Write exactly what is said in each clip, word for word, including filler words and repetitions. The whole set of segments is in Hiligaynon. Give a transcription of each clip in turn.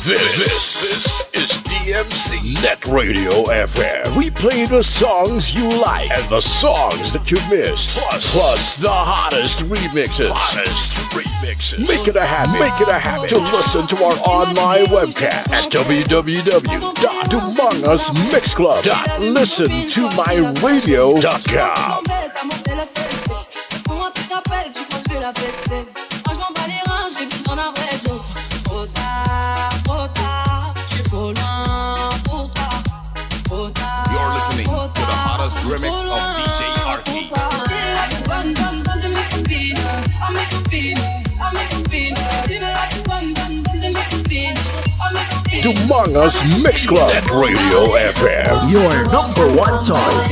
This, this is D M C Net Radio F M. We play the songs you like and the songs that you missed, plus, plus the hottest remixes. Hottest remixes. Make it a habit. Make it a habit to listen to our online webcast at w w w dot dumangas mix club dot listen to my radio dot com. Comment tu t'appelles, tu crois que je vais la fester ? Franchement, pas les reins, j'ai besoin d'un vrai joke. Trop tard, trop tard, je suis trop loin pour toi. Trop tard, You're listening to the hottest remix of D J R T. Bonne, bonne, bonne de mes copines, à mes copines, à mes copines. Bonne, bonne, bonne de mes copines, à mes copines. Dumangas Mix Club at Radio F M. Your number one choice.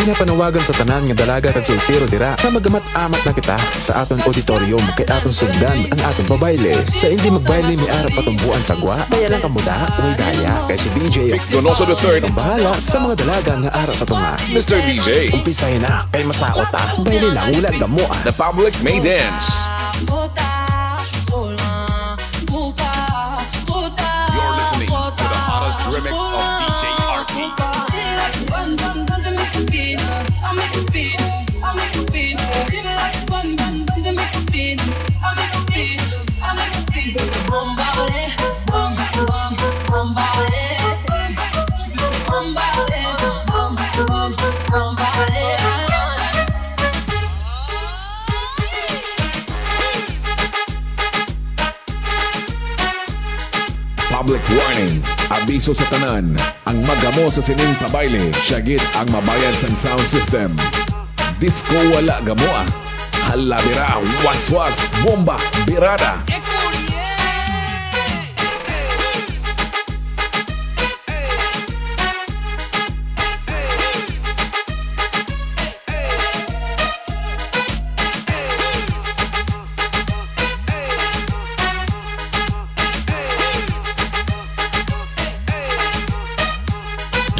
Ginapanawagan sa tanan nga dalaga kag soltero dira nga magamat-amat na kita sa aton auditorium kay aton sugdan ang aton pabayle. Sa hindi magbayle may ara patumboan sa gwa, kaya lang kamo da, way daya. Kay si D J Vic Donoso the third ang bahala sa mga dalaga nga ara sa tunga. Mister D J. Umpisahin na, kay masaot ta. Bayle lang, wala gamo, ah. The public may dance. You're listening to the hottest remix of D J R T. Public warning. Abiso sa tanan. Ang magamo sa sining pabayle, siya gid ang mabayad sang sound system. Disco wala gamo, ah. Hala dira, waswas, bomba, birada.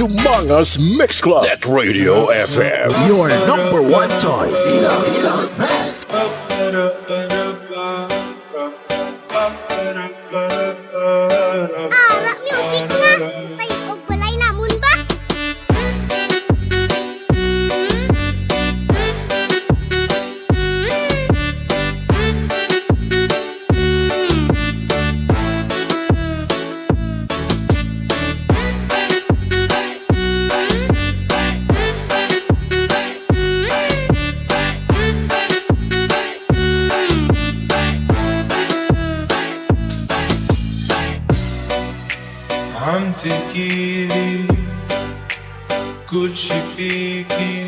Dumangas Mix Club at Radio F M. Your number one choice. Ah, rock music na. Kay og balay namon ba? عم تحكيلي كل شي فيكي،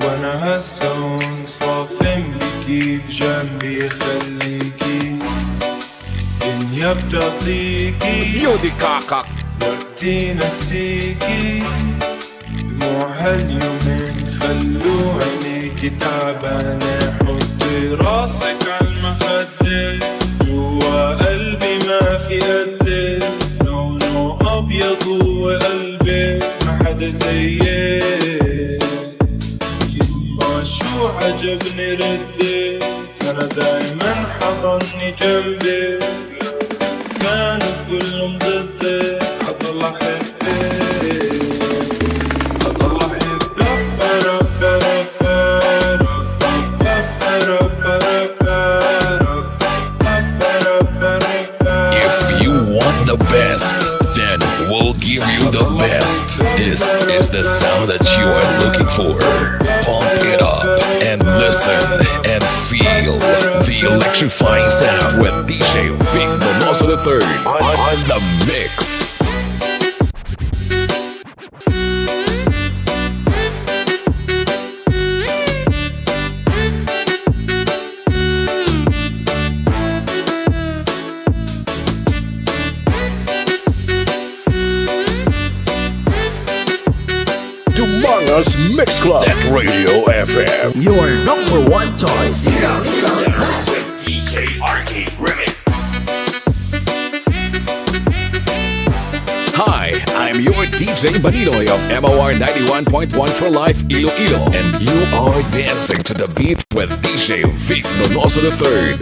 وانا هسا هون صافن بكي، بجنبي خليكي، دنيا بتعطيكي. Beauty Kakak. وقتي نسيكي، دموع هاليومين خلو عينيكي تعبانة، حطي راسك عالمخدة، جوا قلبي ما في قدك، لونه أبيض هو قلبك، ما حدا زيك. يما شو عجبني ردك، كان دايما حضني جنبك، كانوا كلهم ضدك، حضل أحبك، حضل أحبك. If you want the best, then we'll give you the best. This is the sound that you are looking for. Pump it up and listen and feel the electrifying sound with D J Vic Donoso the third on, on the mix. Mangas Mix Club at Radio F M. Your number one choice. D J R K Remix. Hi, I'm your D J Maninoy of M O R ninety-one point one for Life Iloilo, and you are dancing to the beat with D J Vic Donoso the third.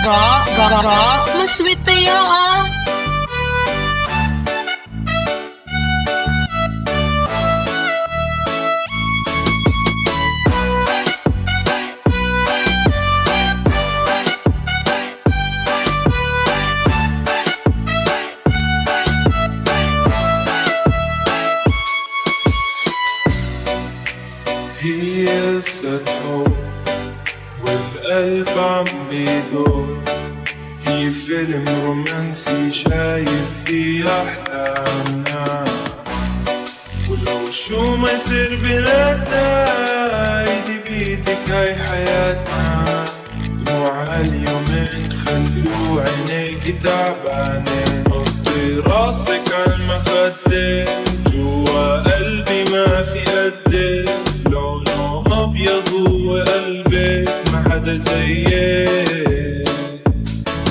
Ga, ga, ga, ga. Mas sweet na yan, ah. هي الصدمة والقلب عم بيدور. هي فيلم رومانسي شايف فيه أحلامنا. ولو شو ما يصير بيناتنا، إيدي بإيدك هاي حياتنا. دموع هاليومين خلوا عينيك تعبانة. حطي راسك عالمخدة، جوا قلبي ما في قدك. لونه أبيض هو قلبك، ما حدا زيك.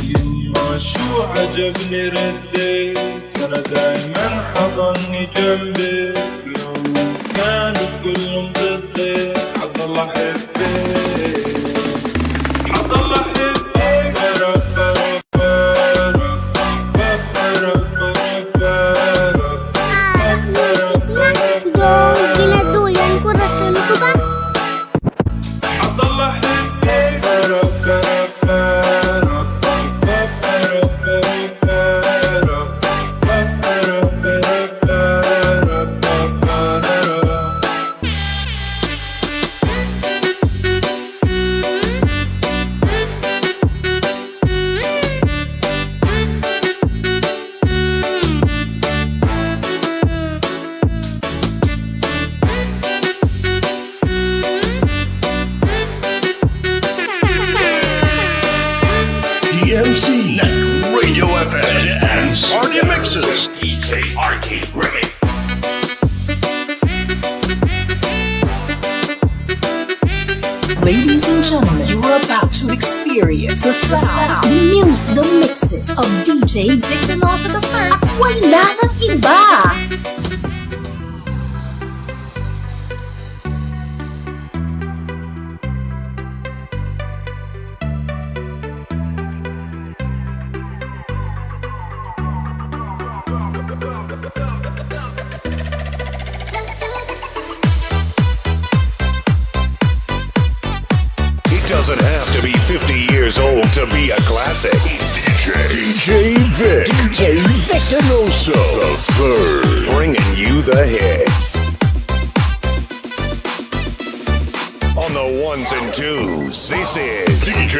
يما شو عجبني ردك، أنا دايمًا حضني جنبك. لو كانوا كلهم ضدك، حضل أحبك. حضل أحبك. Ginaduyan ko, rason ko ba? D M C Net Radio F M Dance Party Mixes. D J R K Remix. Ladies and gentlemen, you are about to experience the sound, the music, the mixes of D J Vic Donoso the third. At wala nang iba. It doesn't have to be fifty years old to be a classic. D J, D J Vic. D J Vic Donoso the third, bringing you the hits. On the ones and twos, this is D J,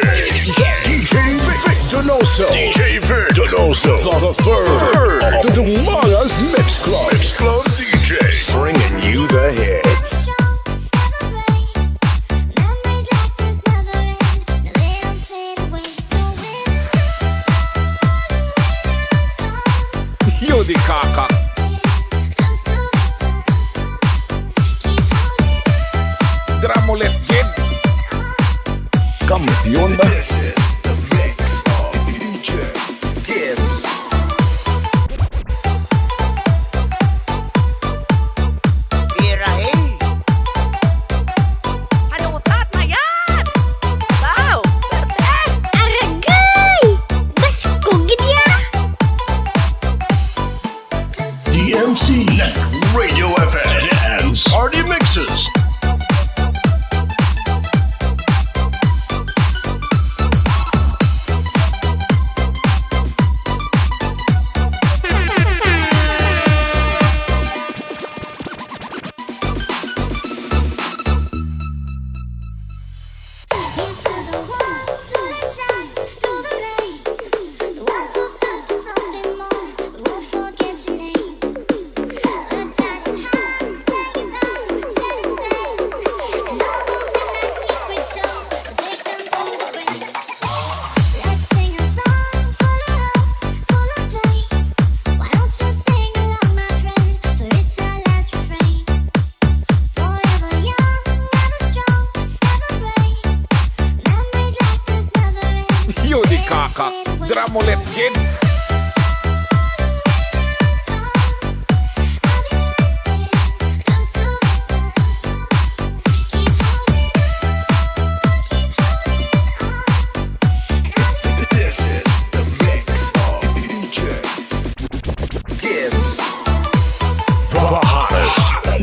D J Vic Donoso. D J Vic Donoso the third. The Dumangas Mix Club. Mix Club D J. Bringing you the hits. Yo, di kaka. Drum ulit, kid. Kampiyon ba? This is the mix of D J Gibbs. Birahe. Halutat na yan! Wow! Swerte! Aragay! Basko gid ya! D M C Net Radio F M Dance Party Mixes.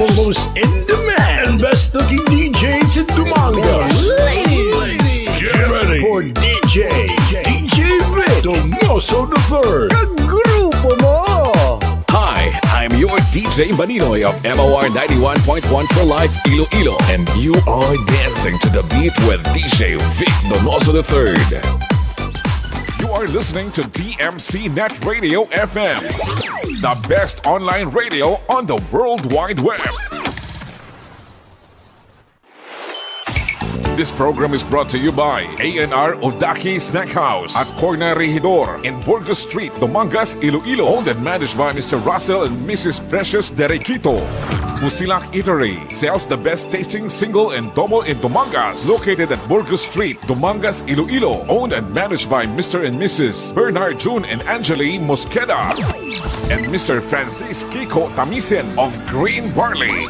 Most in demand and best looking D Js in Dumangas. Ladies, get ready for D J, D J Vic Donoso the third. Kagrupo mo! Hi, I'm your D J Maninoy of M O R ninety-one point one for Life Iloilo, and you are dancing to the beat with D J Vic Donoso the third. You are listening to D M C Net Radio F M, the best online radio on the World Wide Web. This program is brought to you by A N R Odaki Snack House at Corner Regidor in Burgos Street, Dumangas, Iloilo. Owned and managed by Mister Russell and Missus Precious Derequito. Musilak Eatery sells the best tasting single and domo in Dumangas. Located at Burgos Street, Dumangas, Iloilo. Owned and managed by Mister and Missus Bernard June and Angeli Mosqueda and Mister Francis Kiko Tamisen of Green Barley.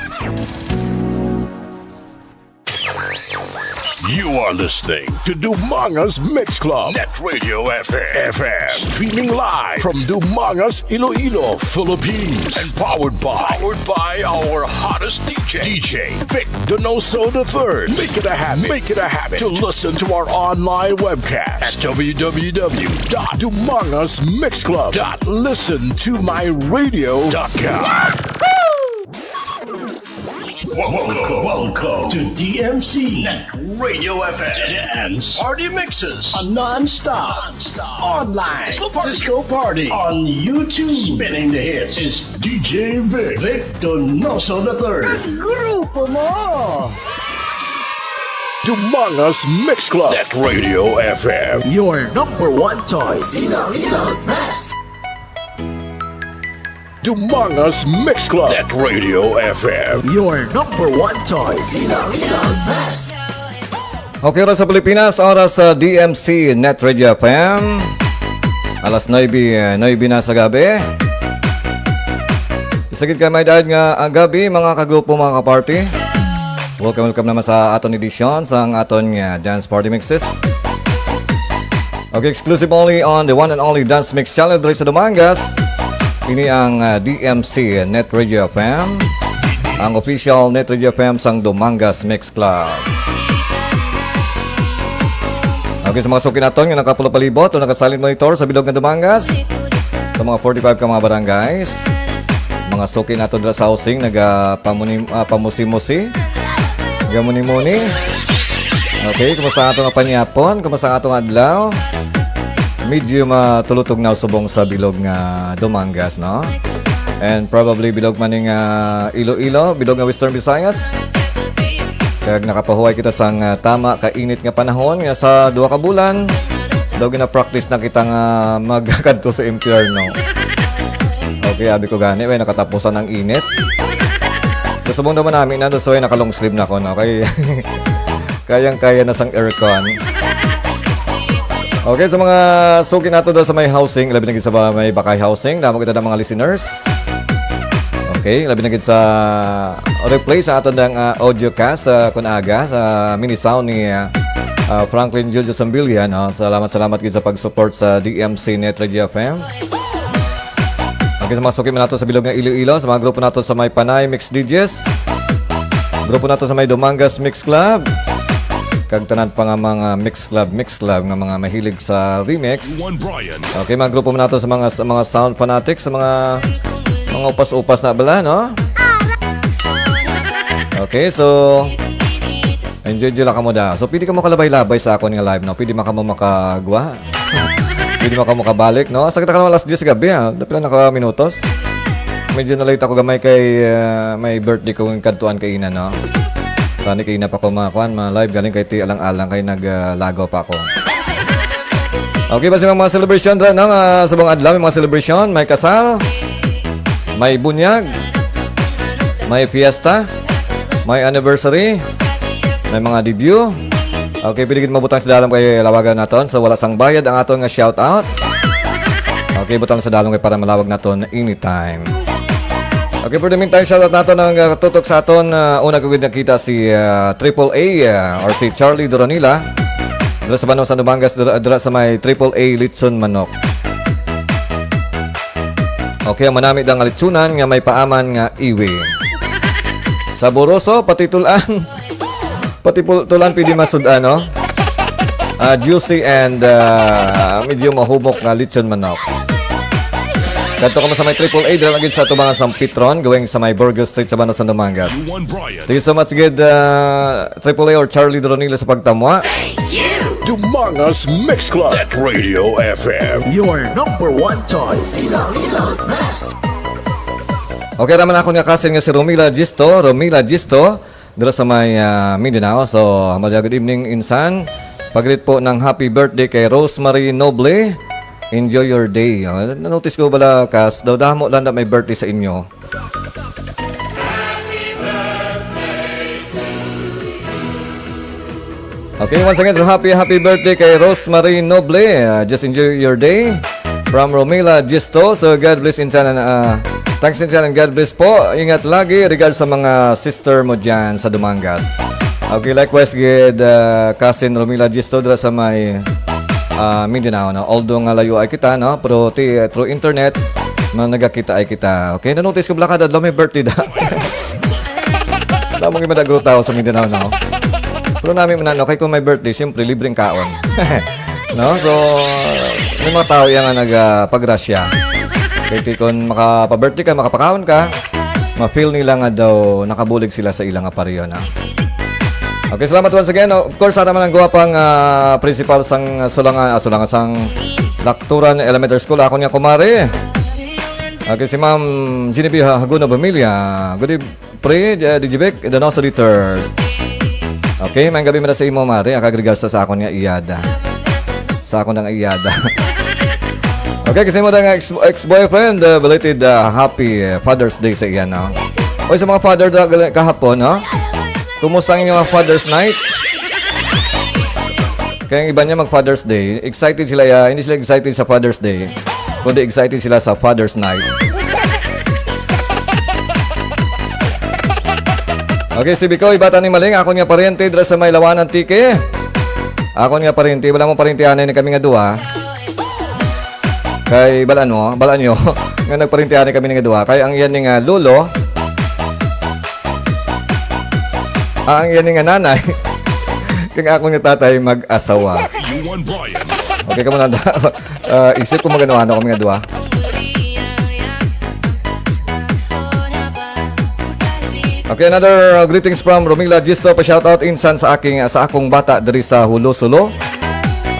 You are listening to Dumanga's Mix Club, Net Radio F M, F M. Streaming live from Dumangas, Iloilo, Philippines. And powered by, powered by our hottest D J, D J Vic Donoso the third. Make it a habit, make it a habit to listen to our online webcast at w w w dot dumangas mix club dot listen to my radio dot com. Welcome, welcome to D M C Net Radio F M Dance Party Mixes, a non-stop, non-stop online disco party, disco party on YouTube. Spinning the hits is D J Vic, Vic Donoso the third. Grupo mo! Dumanga's Mix Club, Net Radio F M. Your number one choice. Iloilo's best. Dumanga's Mix Club, Net Radio F M. Your number one choice. Iloilo's best. Okay, oras sa Pilipinas, oras sa D M C Net Radio F M. Alas nuebe, eh, nuebe na sa gabi. Isa gid ka may daad nga, ah, gabi, mga kagrupo, mga kaparty. Welcome, welcome naman sa aton edisyon, sa ang aton nga Dance Party Mixes. Okay, exclusive only on the one and only Dance Mix Channel diri sa Dumangas. Ini ang, ah, D M C Net Radio F M, ang official Net Radio F M sang Dumangas Mix Club. Okay, sa mga suki naton nga nakapalupalibot o nakasilent monitor sa bilog nga Dumangas, sa mga forty-five ka mga barangays, mga suki nato dira sa housing, naga pamuni-, ah, pamusi-musi, gamuni-muni. Okay, kumusta ang atong panihapon? Kumusta ang atong adlaw? Medyo matulutog na subong sa bilog nga Dumangas, no? And probably bilog man ning, ah, Iloilo, bilog nga Western Visayas. Kag nakapahuway kita sang, ah, tama ka init nga panahon nga sa duha ka bulan, daw gina-practice na kita nga magkadto sa impyerno. Okay, abi ko gani, way nakatapusan ang init. Gusto mong naman namin na, so, way naka-long sleeve na ako, no? Kay, kayang-kaya na sang aircon. Okay, sa mga suki nato daw sa may housing, labi na gid sa ba-, may Bakay Housing, damo kita ng mga listeners. Okay, labi na gid sa replay sa aton dang, ah, audio cast sa kunaga sa mini sound ni, ah, ah, Franklin Julio Sambilia, no? Salamat, salamat gid sa pag-support sa D M C Net Radio F M. Okay, sa mga suki man nato sa bilog nga Iloilo, sa mga grupo nato sa may Panay Mix D Js, grupo nato sa may Dumangas Mix Club, kag tanan pa nga mga Mix Club, Mix Club nga mga mahilig sa remix. Juan Brian. Okay, mga grupo man nato sa mga, sa mga sound fanatics, sa mga, mga upas-upas na bala, no? Okay, so, enjoy, enjoy lang kamo da. So, pwede kamo kalabay-labay sa akon nga live, no? Pwede man kamo makagwa. Pwede man kamo kabalik, no? Sa kita ka naman alas diyes sa gabi, ha? Dapila na ka minutos? Medyo na-late ako gamay kay, ah, may birthday ko yung kantuan kaina, no? Tani kaina pa ko mga kwan, mga live galing kay Ti Alang-alang kay nag, ah, lagaw pa ako. Okay, basi may mga celebration dra, no? Nga subong adlaw, may mga celebration, may kasal, may bunyag, may fiesta, may anniversary, may mga debut. Okay, pwede gid mabutang sa dalom kay lawagan naton. So, wala sang bayad ang aton nga shout out. Okay, butang sa dalom kay para malawag naton anytime. Okay, for the meantime, shout out naton ang, uh, tutok sa aton, uh, una ko gid nakita si, uh, Triple A, uh, or si Charlie Doronila. Dira sa Banwa sa Dumangas, dira, dira sa may Triple A Litson Manok. Okay, ang manami dang litsunan nga may paaman nga iwi. Saboroso, pati tulan. Pati pul-, tulan pwede masud-an, no? Ah, juicy and, ah, medyo mahumok nga lechon manok. Kadto ka mo sa may triple A, dira lagi sa tubangan sang Petron, going sa may Burgos Street sa Bano, San Dumangas. Thank you so much, gid, ah, triple A or Charlie Doronila sa pagtamwa. Dumangas Mix Club at Radio F M. Your number one choice. Okay, raman ako nga kasin nga si Romila Gisto. Romila Gisto, dira sa may, ah, Mindanao. So, Amalia, good evening, insan. Paglit po ng happy birthday kay Rosemary Noble. Enjoy your day. Oh, na-notice ko bala, kas, daw damo lang na may birthday sa inyo. Okay, once again, so happy, happy birthday kay Rosemary Noble. Uh, just enjoy your day. From Romila Gisto, so God bless, insan, uh, thanks, insan, and God bless po. Ingat lagi, regards sa mga sister mo dyan sa Dumangas. Okay, likewise, gid, uh, cousin Romila Gisto, dira sa may, uh, Mindanao, no? Although nga layo ay kita, no? Pero ti, through internet, man, nagakita ay kita. Okay, na-notice ko, bala, kada adlaw may birthday da. Damo gyud madagro tawo sa Mindanao, no? Pero nami man, ano, kay kung may birthday, siyempre, libreng kaon. No? So, may mga tao yan nga nag, ah, pagrasya. Kay ti kon makapa-birthday ka, makapakaon ka, ma-feel nila nga daw nakabulig sila sa ila nga pareho na. Okay, salamat once again. Of course, sa naman ang guwapang, ah, principal sang Sulangan, ah, Sulangan, sang Lakturan Elementary School, akon nga kumare. Okay, si Ma'am Genevieve Haguno Bamilya. Good eve-, Pre, uh, D J Vic, Donoso the third. Okay, may gabi man sa imo, Mare. Ang kagrigal sa, sa akon nga iyada. Sa akon nga iyada. Okay, kasi mo nga ex-, ex-boyfriend, uh, belated, uh, happy, uh, Father's Day sa iya, no? Oy, sa mga father da, gal-, kahapon, no? Kumusta ang inyong mga Father's Night? Kaya ang iba niya mag Father's Day, excited sila, ya, hindi sila excited sa Father's Day, kundi excited sila sa Father's Night. Okay, si Bikoy, bata ni Maling, akon nga paryente dira sa may Lawan, Antique. Akon nga paryente, wala mo paryente anay ni kami nga duha. Kay balaan mo, balaan nyo, nga nagparyente anay kami nga duha. Kay ang iyan ni nga lolo, ah, ang iyan ni nga nanay, kay akon nga tatay mag-asawa. Okay ka mo na, ah, isip ko magano-ano kami nga duha. Okay, another, uh, greetings from Romila Gisto. Pa-shoutout insan sa aking, sa akong bata diri sa Hulo-Sulo.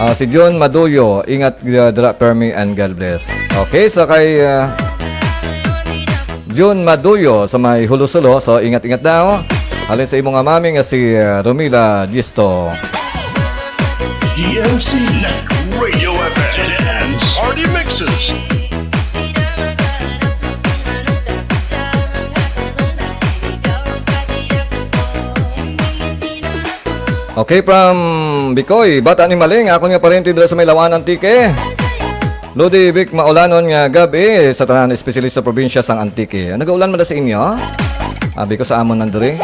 Ah, si John Maduyo, ingat, uh, dira permi and God bless. Okay, so kay, uh, Jun Maduyo sa may Hulo-Sulo. So, ingat-ingat daw. Halin sa imo nga mami nga si, uh, Romila Gisto. D M C Net Radio F M Dance Party Mixes. Okay, from Bikoy, bata ni Maling, akon nga paryente dira sa may Lawan, Antique. Lodi Vic, maulanon nga gab-i sa tanan, especially sa probinsya sang Antique. Nagaulan man da sa inyo? Abi ko sa amon nandiri.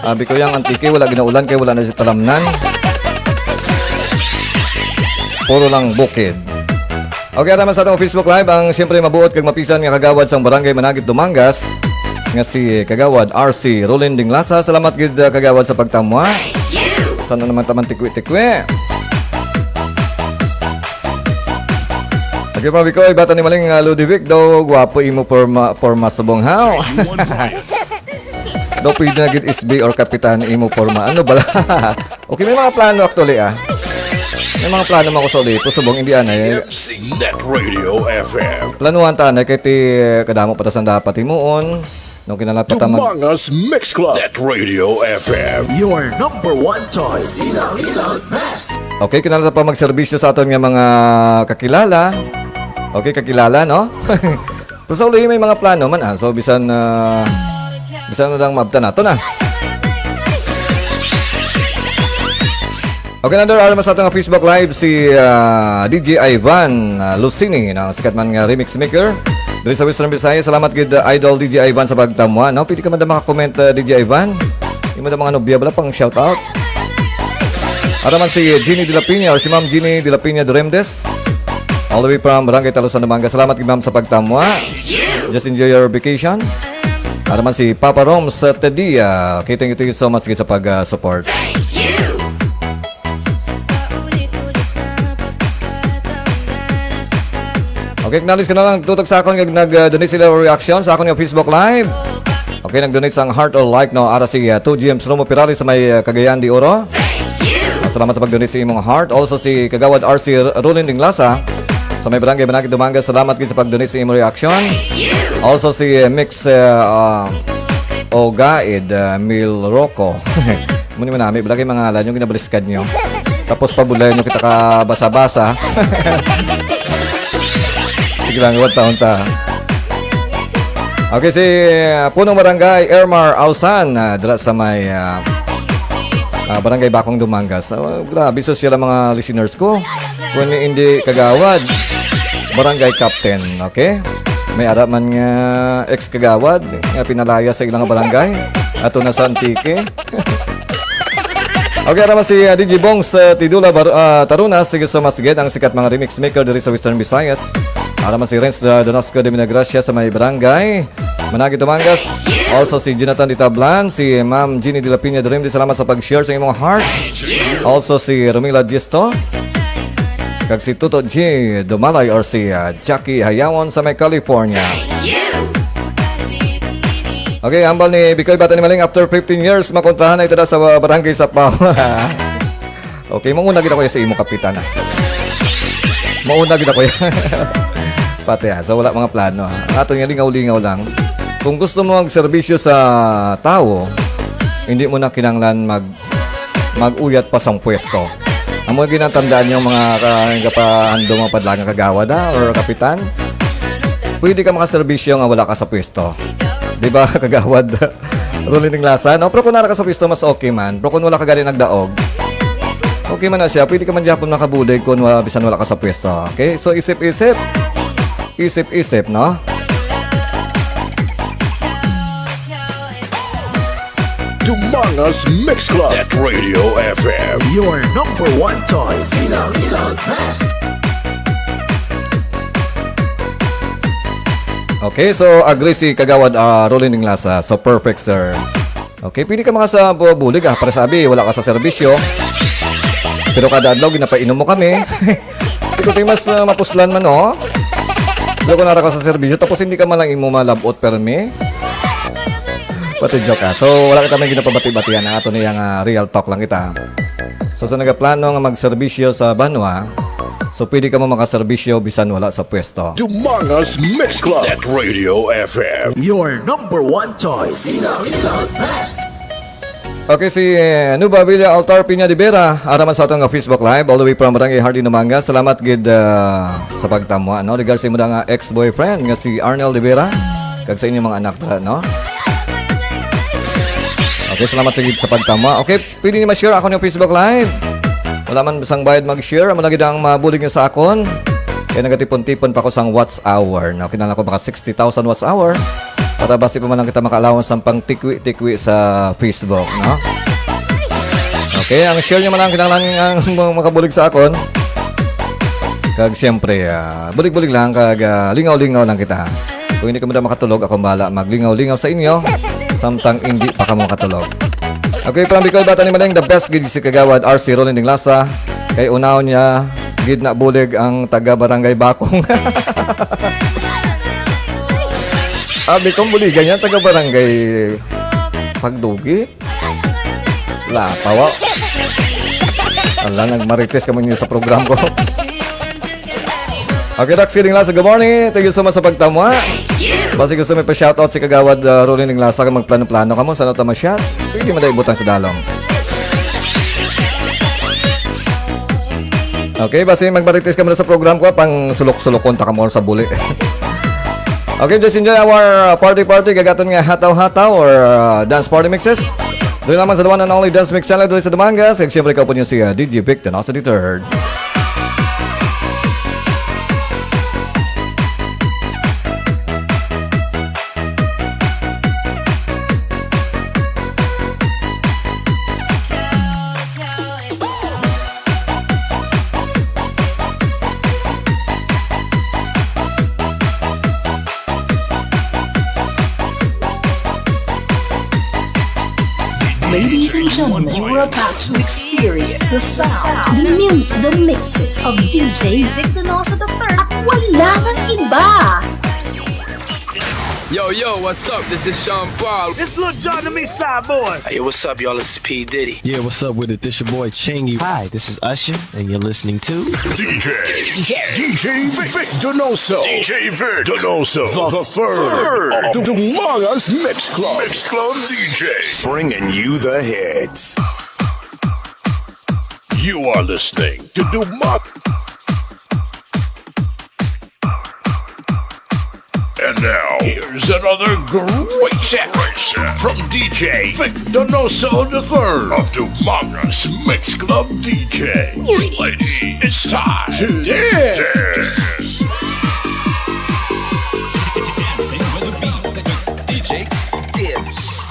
Abi ko yang Antique, wala ginaulan kay wala na si talamnan. Puro lang bukid. Okay, ara man sa atong Facebook Live, ang siyempre mabuot kag mapisan nga kagawad sang Barangay Managit, Dumangas, nga si Kagawad R C Rolin Dinglasa. Salamat gid, uh, Kagawad, sa pagtamwa. Sana naman taman tikwi-tikwi. Okay, pa, Bikoy, bata ni Maling, uh, Ludovic, daw gwapo imo porma, porma subong, haw. Daw pwede na gid S B or kapitan imo porma. Ano bala? Okay, may mga plano actually, ah. May mga plano man ko sa uli. Subong, hindi, anay. D M C Net Radio F M. Planuhan ta, anay, kay ti, kadamo pa ta sang dapat himuon. No, kinala pa ta mag- Dumangas Mix Club. Net Radio F M. Your number one choice. Okay, kinala pa magserbisyo sa aton nga mga kakilala. Okay, kakilala, no? Pero sa uli, may mga plano man, ah. So, bisan, ah, bisan na lang maabtan nato na. Okay, another araw sa ato nga Facebook Live, si, ah, D J Ivan, ah, Lucini, na sikat man nga remix maker diri sa Western Visayas. Salamat gid, ah, Idol D J Ivan, sa pagtamwa, no? Pwede ka man da maka-comment, ah, D J Ivan. Imo da mga nobya bala pang shout out. Ara man si Jeannie de la Peña or si Ma'am Jeannie de la Peña Duremdes. All the way from Barangay Talusan, Zamboanga. Salamat gid, ma'am, sa pagtamwa. Just enjoy your vacation. Ara man si Papa Rom sa Tedia. Okay, thank you, thank you so much gid sa pag-support. Okay, acknowledge ko na lang, tutog sa akon, nag, nag-donate sila reaction sa akon nga Facebook Live. Okay, nag-donate sang heart or like, no? Ara si, uh, two G M Slomo Pirali sa may, uh, Cagayan de Oro. Ah, salamat sa pag-donate sa imong heart. Also si Kagawad R C Rolin Dinglasa sa may Barangay Manakit, Dumangas. Salamat gid sa pag-donate sa imong reaction. Also si, uh, Mix, uh, uh, Ogaid, uh, Mil Rocco. Muni man nami, wala kay mga ngalan yung ginabaliskad nyo. Tapos pabulayan nyo kita ka basa-basa. Sige lang, iwan taon ta. Okay, si, uh, Punong Barangay Ermar Ausan, uh, dira sa may, uh, uh, Barangay Bakong, Dumangas. Uh, grabe, sosyal ang mga listeners ko. Kung hindi kagawad, barangay captain, okay? May ara man nga ex-kagawad nga pinalaya sa ilang barangay. Ato na sa Antique. Okay, ara man si, uh, D J Bong sa Tidula, Bar-, uh, Tarunas. Sige, so mas gid ang sikat mga remix maker diri sa Western Visayas. Ara man si Renz, uh, Donasco de Minagracia sa may barangay Manakit, Dumangas. Also si Jonathan Di Tablan, si Ma'am Jeannie de la Piña Dream. Di salamat sa pag-share sa imong heart. Also si Romila Gisto. Kag si Tuto G Dumalay or si, uh, Jackie Hayawon sa may California. Okay, hambal ni Bikoy Bata ni Maling, after fifteen years, makontrahan na ito na sa, uh, barangay Sapaw. Okay, mauna gid ako sa imo, kapitan, ah. Mauna gid ako yan. Pati, ah, so wala mga plano, ah. Ato nga lingaw-lingaw lang. Kung gusto mo magserbisyo sa tao, hindi mo na kinanglan mag-, mag-uyat pa sang pwesto. Amo ginatandaan yung mga ka-, kapahandom, mga padlangang kagawad, ah, or kapitan. Pwede ka makaserbisyo nga wala ka sa pwesto. Di ba, kagawad? Rolling Lasa, no? Pero kung nara ka sa pwesto, mas okay man. Pero kung wala ka gani nagdaog, okay man na siya. Pwede ka man gyapon makabulig kung wala, bisan wala ka sa pwesto. Okay? So, isip-isip. Isip-isip, no? Dumangas Mix Club at Radio F M. Your number one choice. Ilocos Best. Okay, so agree si Kagawad, ah, Rolling Lasa. So, perfect, sir. Okay, pwede ka maka sa bu-, bulig, ah. Para sabi, wala ka sa serbisyo. Pero kada adlaw, ginapainom mo kami. Ikaw tayo mas, ah, mapuslan man, oh. Wala ko nara ka sa serbisyo, tapos hindi ka man lang imo malabot, permi. Pati joke, ah. So, wala kita may ginapabati-batian. Ang ato niyang, ah, real talk lang kita. So, sa nagaplano nga magserbisyo sa banwa, so, pwede ka mo makaserbisyo bisan wala sa pwesto. Dumangas Mix Club at Radio F M. Your number one choice. Ilocos Best. Okay, si, eh, Nuba Villa Altar Piña de Vera, ara man sa aton nga Facebook Live, all the way from Barangay Hardin, Dumangas. Salamat gid, ah, sa pagtamwa, no? Regards sa imo nga ex-boyfriend nga si Arnel de Vera, kag sa inyong mga anak, no? Okay, salamat sa gid sa pagtamwa. Okay, pwede ni ma-share ako ng Facebook Live. Wala man sang bayad mag-share, amo na gid ang mabulig niyo sa akon. Kaya nagatipon-tipon pa ko sang watch hour, no? Kinahanglan ko maka sixty thousand watch hour. Para basi pa man lang kita maka-allowance sang pangtikwi-tikwi sa Facebook, no? Okay, ang share niyo man ang kinahanglan ang mga makabulig sa akon. Kag siyempre, ah, bulig-bulig lang kag, ah, lingaw-lingaw lang kita. Kung hindi kamo daw makatulog, akong bahala maglingaw-lingaw sa inyo samtang hindi pa kamo makatulog. Okay, from Bicol, Bata ni Maling, the best gid si Kagawad R C Rolling Dinglasa. Kay unahon niya gid na bulig ang taga Barangay Bakong. Abi kong buligan niya, taga Barangay Pagdugi. Lapaw, ah. Ala, nagmarites kamo ninyo sa program ko. Okay, Doc, siling lang sa good morning. Thank you so much sa pagtamwa. Basi gusto may pa-shoutout si Kagawad, uh, Rolly Ninglasa kung magplano-plano kamo, sana ta ma-shout. Pwede man dahil butang sa dalom. Okay, basi magmarites kamo na sa program ko, pang sulok-sulokon ta kamo sa buli. Okay, just enjoy our, uh, party-party, gagaton nga hataw-hataw or, uh, dance party mixes. Doon lamang sa the one and only Dance Mix Channel, doon sa Dumangas. Kag siyempre, ikaw po niyo si, uh, D J Vic, the Nasa the Third. Ladies and gentlemen, you are about to experience the sound, the music, the mixes of D J Vic Donoso the third at wala nang iba. Yo, yo, what's up? This is Sean Paul. It's Lil Jon, the East Side Boy. Hey, what's up, y'all? It's P Diddy. Yeah, what's up with it? This your boy Chingy. Hi, this is Usher, and you're listening to D J, D J Vic, Vic Donoso. D J Vic Donoso the, the third of the Dumangas Mix Club. Mix Club D J. Bringing you the hits. You are listening to Dumang. And now, here's another great set from D J Vic Donoso the third of Dumangas Mix Club D Js. Ladies, it's time to dance. Dancing with the beat, D J Gibbs.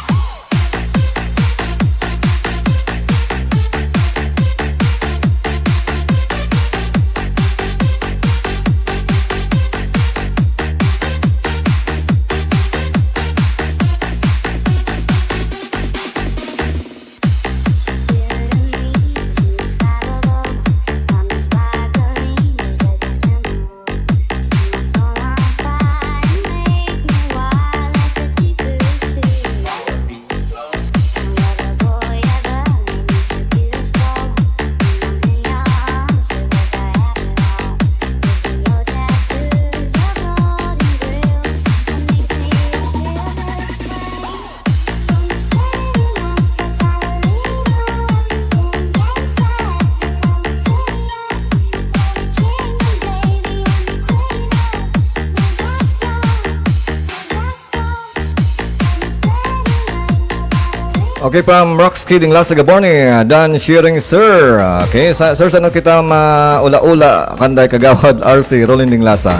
Okay, from Rox Kidding Lasa Gaborne, Dan Shearing, sir. Okay, sa, sir, saan kita maula-ula kanday kagawad R C Rolling Ding Lasa?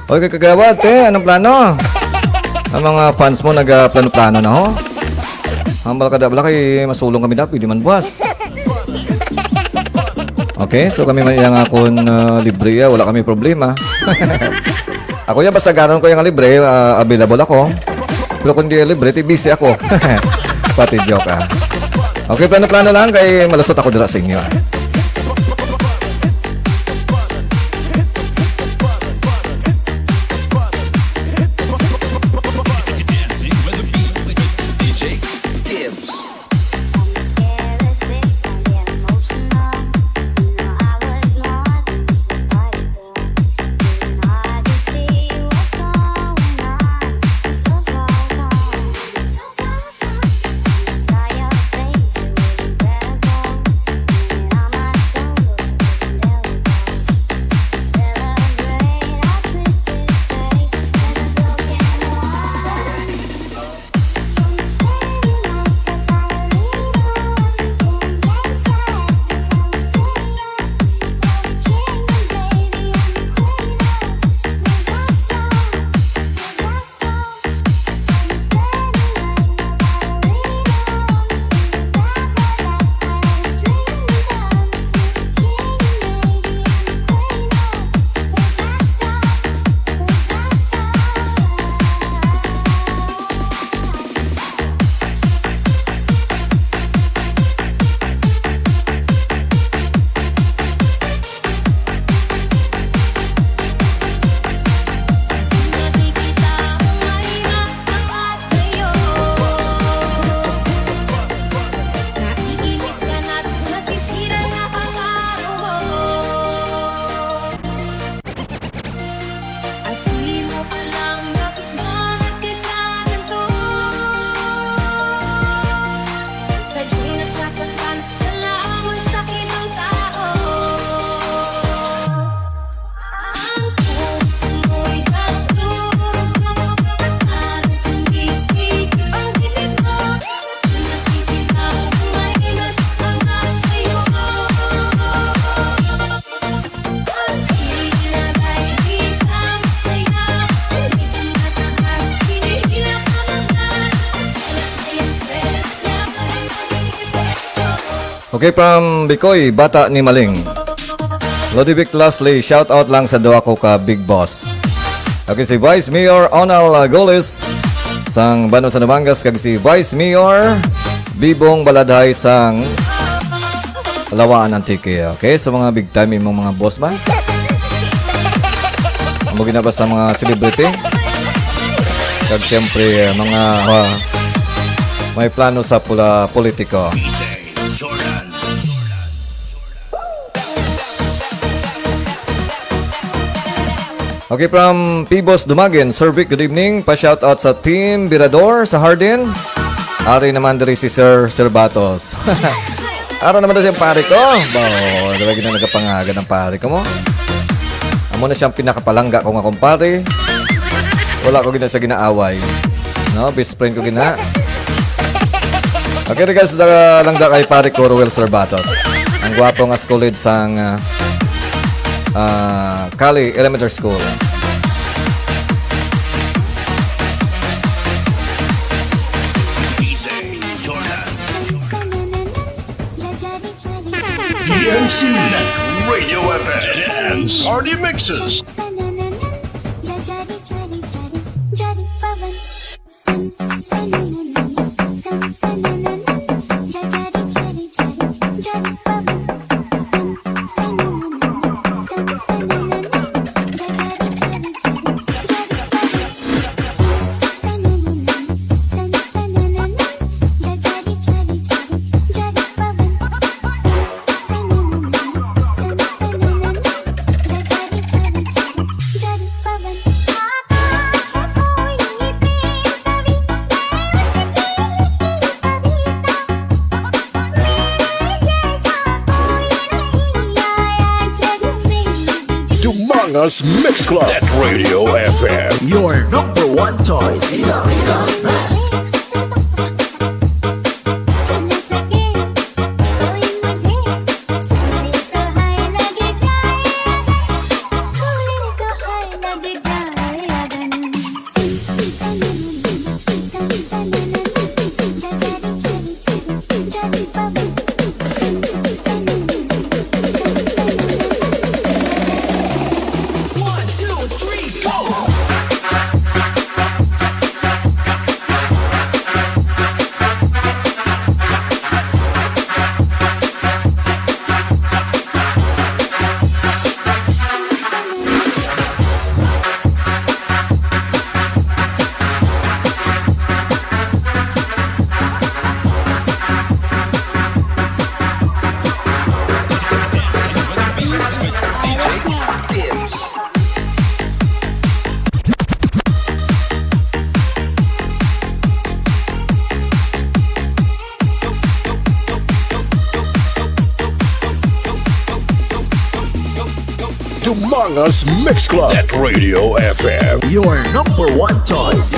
Okay, kagawad, te, anong plano? Ang mga fans mo nagplano-plano na ho. Hambal ka da, wala kay masulong kami da, pwede man buwas. Okay, so kami man iyang akon uh, libre, ah, wala kami problema. Ako ya, basta ganon ko yung libre, ah, available ako. Pero kung di libre, ti busy ako. Pati joke, ah. Okay, plano-plano lang kay malusot ako dira sa inyo, ah. Okay, from Bikoy, Bata ni Maling. Lodi Vic, lastly, shout out lang sa duha ko ka big boss. Okay, si Vice Mayor Onal, uh, Goles, sang Bano sa Nabangas, kag si Vice Mayor Bibong Baladhay sang Lawaan, Antique. Okay, sa mga big time imong mga boss ba? Amo gina ba sa mga celebrity? Kag siyempre, mga, ah, may plano sa pula politiko. Okay, from Pibos Dumagin, Sir Vic, good evening. Pa-shoutout sa Team Birador sa Hardin. Ari naman diri si Sir Serbatos. Ara naman daw siyang pare ko. Ba, oh, diba gina nagapangagad ang pare ko mo? Amo na siyang pinakapalangga ko nga kumpare. Wala ko gina siya ginaaway. No, best friend ko gina. Okay, regards na lang da kay pare ko, Ruel Serbatos. Ang gwapo nga school lead sang, ah, ah, Cali Elementary School. D M C Net Radio F M Dance Party Mixes. Dumangas Mix Club at Radio F M. Your number one choice. Dumangas Mix Club at Radio F M. Your number one choice.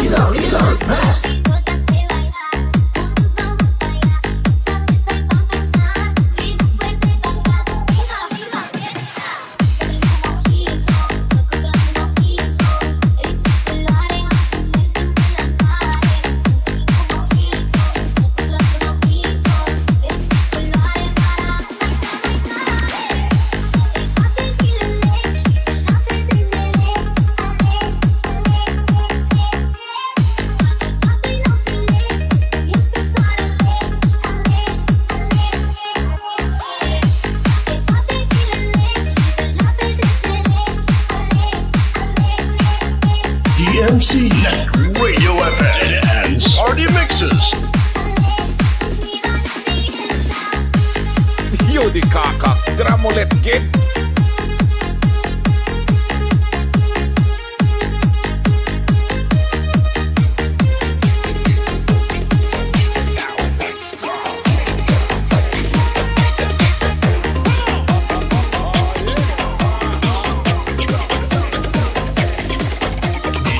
D M C Net Radio F M Dance Party Mixes. Yo, di kaka, dramolet git.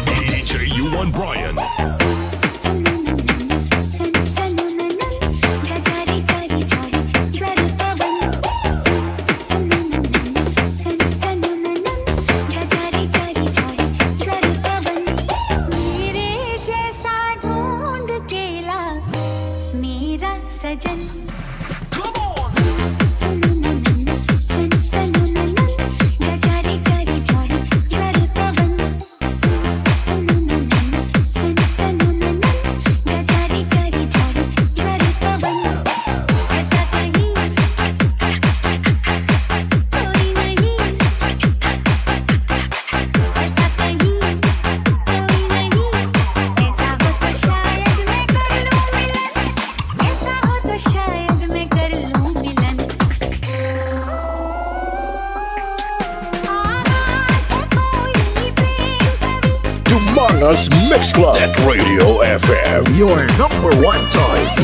D J U one Brian. मेरा सजन। Mix Club at Radio F M, your number one choice.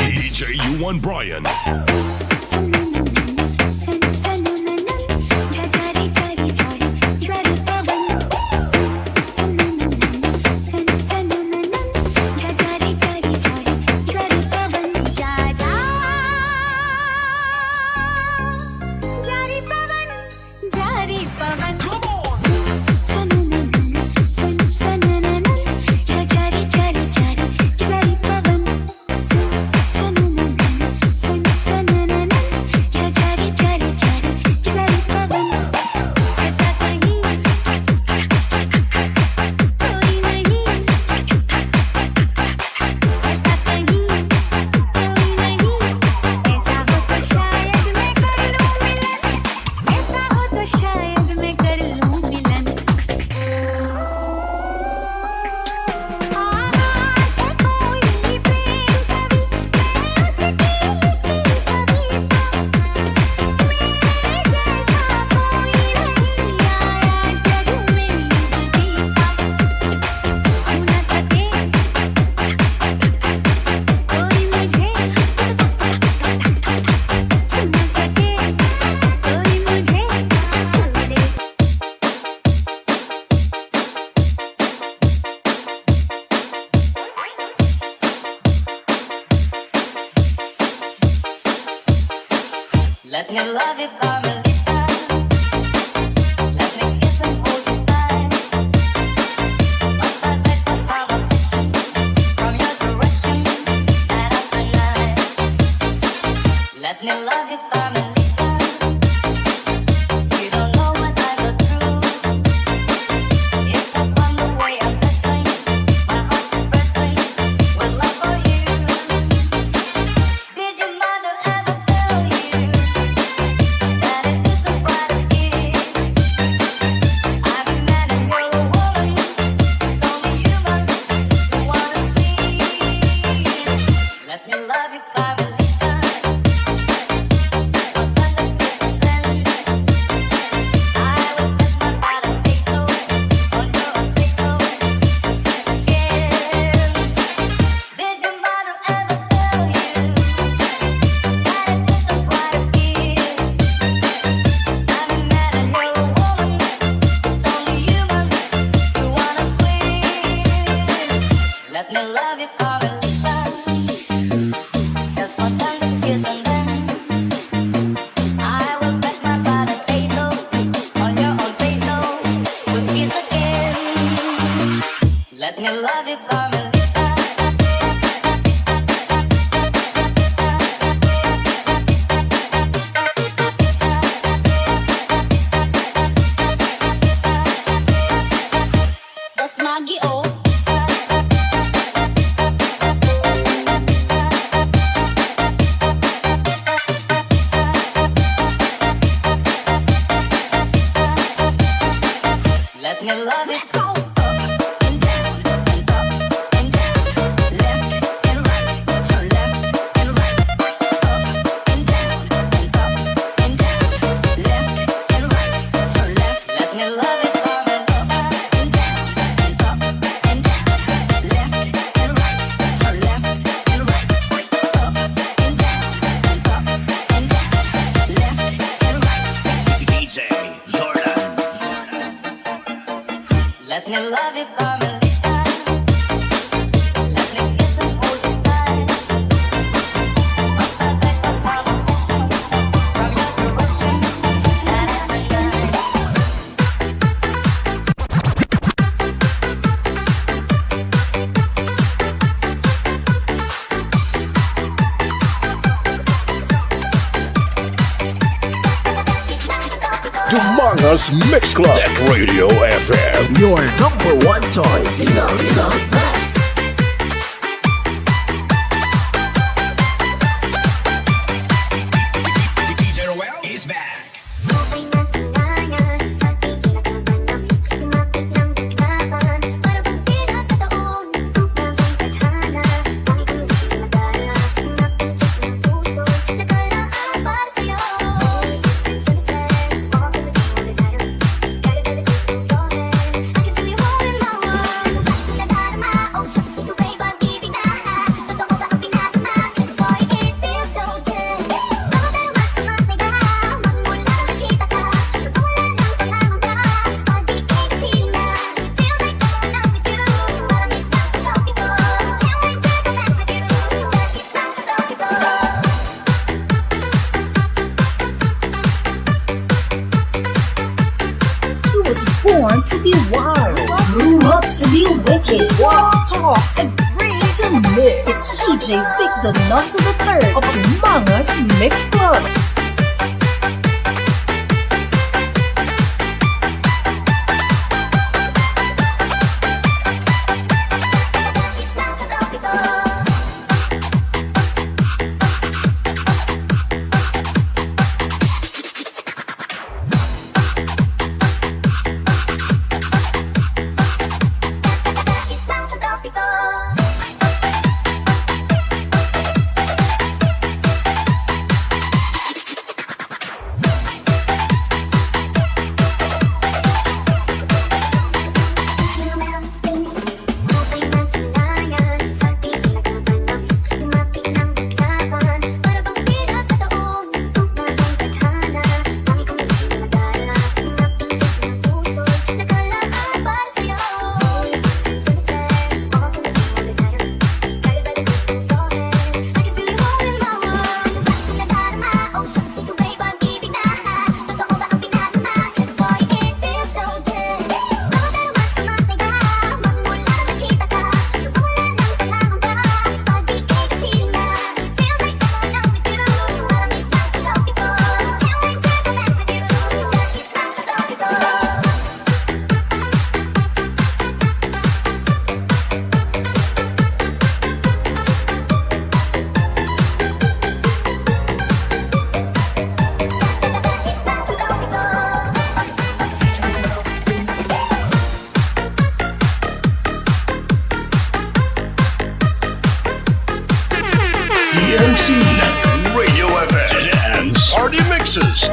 D J U one Brian. Let me love you, Carmelita. Let me kiss and hold you tight. Basta kahit pasabot from your direction, night after night. Let me love you, Carmelita. You don't know what I go through. It's upon the way I'm testing. My heart is bursting with love for you. Did your mother ever tell you that it isn't right of you? I'm a man and you're a woman. It's only human who wanna squeeze. Let me love you, Carmelita. But when the kiss and then I will bet my bottom aches away on your own say so. Yes, again. Did your mother ever tell you that it isn't what it is? I'm a man and you're a woman. It's only human you wanna squeeze. Let me love you, Carmelita. Just one tender kiss and then I will bet my bottom aches away on your own say so. We'll kiss again. Let me love you, Carmelita. That's Maggie, oh. Let me love you. Let's go. Up and down and up and Dumanga's Mix Club at Radio F M. Your number one choice. He was born to be wild, grew up to be wicked, talks and brings to mix. It's D J Vic Donoso the third of Manga's Mix Club. D M C, Radio F M, Dance Party Mixes.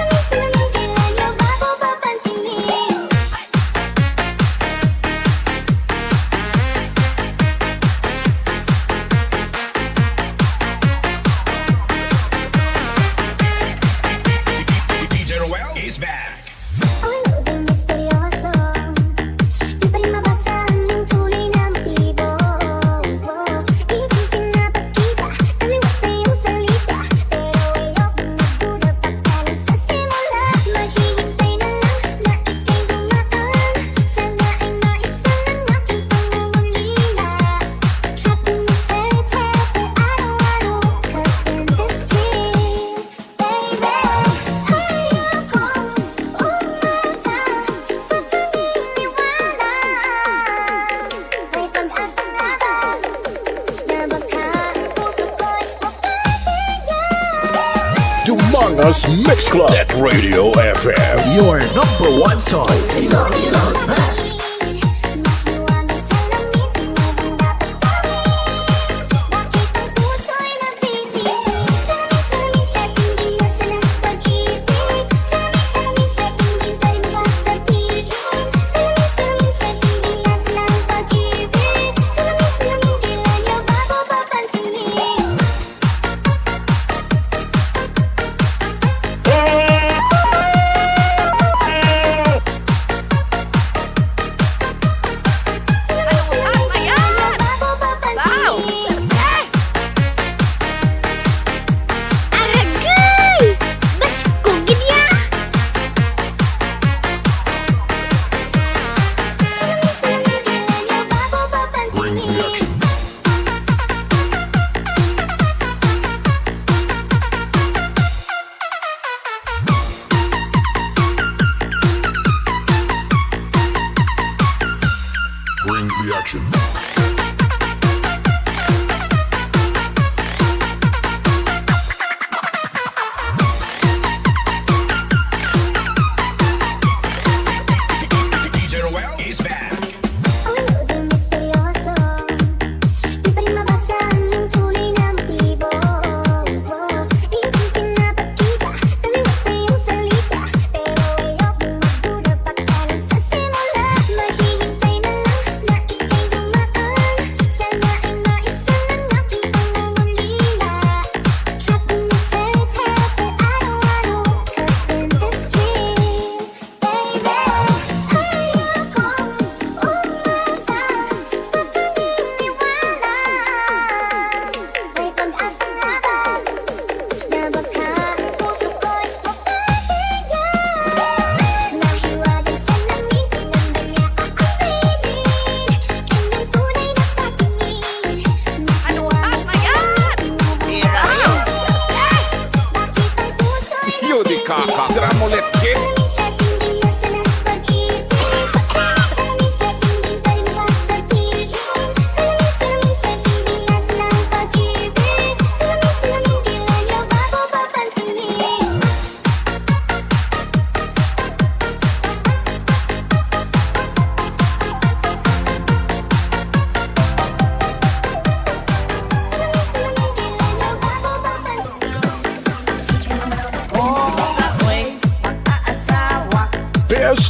Dumanga's Mix Club at Radio F M. Your number one choice.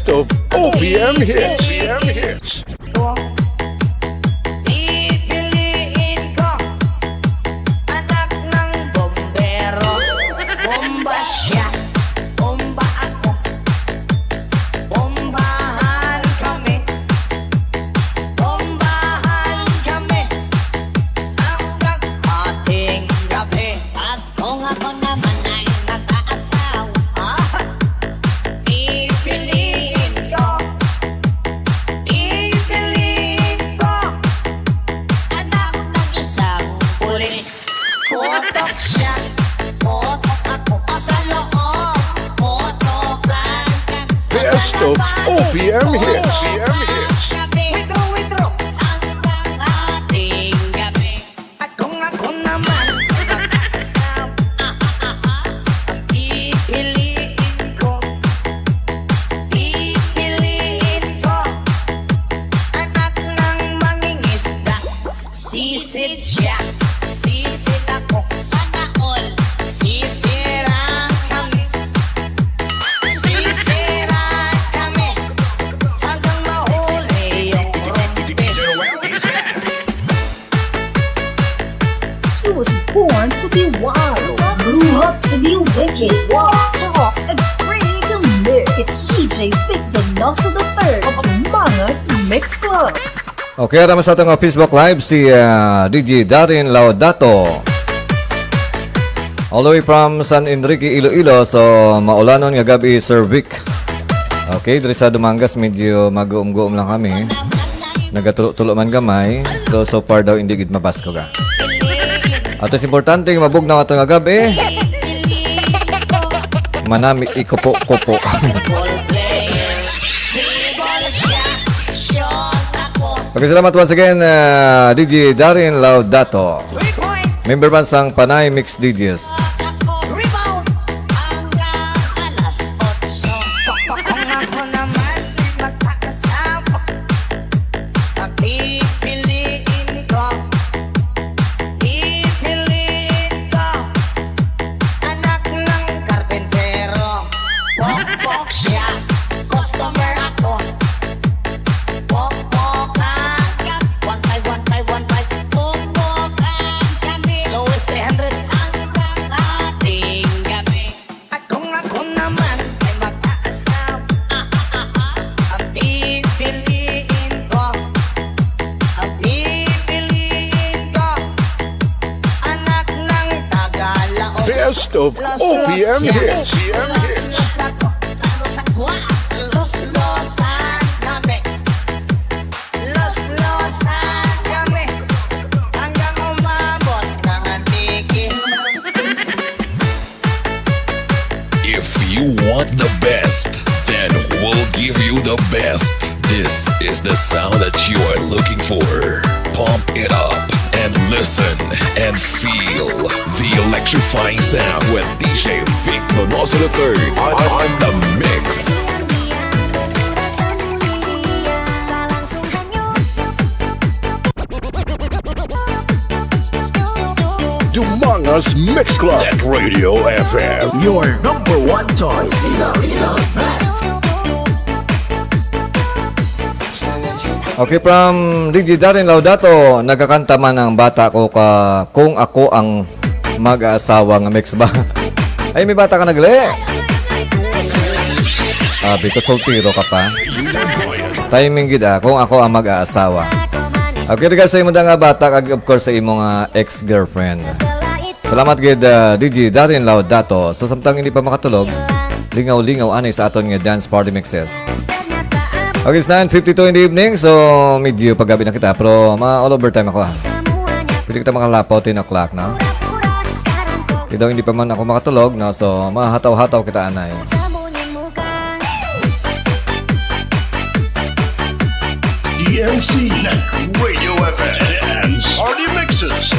Best of O P M hits. O P M hits. Pipiliin ko, anak ng bombero. Bomba siya, bomba ako. Bombahan kami, bombahan kami, hanggang hating gabi. At kung ako naman ay mag-aasawa, pipiliin ko, pipiliin ko, anak ng isang pulis. Putok siya, putok ako, o sa loob, putokan ka. Best of O P M hits. O P M hits. Withdraw, withdraw. Ang hating gabi. At kung ako naman ay mag-aasawa, ang pipiliin ko, pipiliin ko, anak ng mangingisda. Sisid siya, sisid ako, sana all. Sisira kami, sisira kami, hanggang mahuli yung rumpi. He was born to be wild, grew up to be wicked, walk, talk, and free to live. It's D J Vic Donoso the third of Mangas Mix Club. Okay, ara man sa ato nga Facebook Live si, ah, D J Darin Laudato. All the way from San Enrique, Iloilo. So, maulanon nga gabi, Sir Vic. Okay, diri sa Dumangas, medyo mag-uum-guum lang kami. Nagatulo-tulo man gamay. So, so far daw, hindi gid mabaskog, ah. At mas importante, mabugnaw ato nga gabi. Manami, ikupo-kupo. Okay, salamat once again, ah, D J Darin Laudato. Member man sang Panay Mix D Js. Rebound! Hanggang alas otso. Kung ako naman ay magkakasama, ang pipiliin ko, pipiliin ko, anak ng karpentero. Pokpok siya, customer ako. Pokpokan ka, one five, one five, one five. Pokpokan kami. Lowest three hundred. Hanggang hating gabi. At kung ako naman ay mag-aasawa, ang pipiliin ko, ang pipiliin ko, anak ng taga-Laos. Best of Los, O P M Los, hits. Los, Los, Los, Los, Los, Los, Los, Los, kami hanggang umabot ng Antique. If you want the best, then we'll give you the best. This is the sound that you are looking for. Pump it up and listen and feel the electrifying sound with D J Vic Donoso the third on, on the mix. Dumangas Mix Club at Radio F M. Your number one choice. Okay, from D J Darren Laudato, nagakanta man ang bata ko ka, kung ako ang mag-aasawa nga mix ba? Ay, may bata ka na gali? Abi ko, soltero ka pa. Timing gid, ah, kung ako ang mag-aasawa. Okay, regards sa imo da nga bata, kag of course sa imo nga ex-girlfriend. Salamat gid, ah, D J Darren Laudato. So, samtang hindi pa makatulog, lingaw-lingaw anay sa aton nga dance party mixes. Okay, it's nine fifty-two in the evening, so medyo paggabi na kita, pero ma-all overtime ako, ha. Pwede kita makalapaw ten o'clock, no? Kaya daw hindi pa man ako makatulog, no? So, mahataw-hataw kita, anay. D M C ng Radio F M Dance Party Mixes.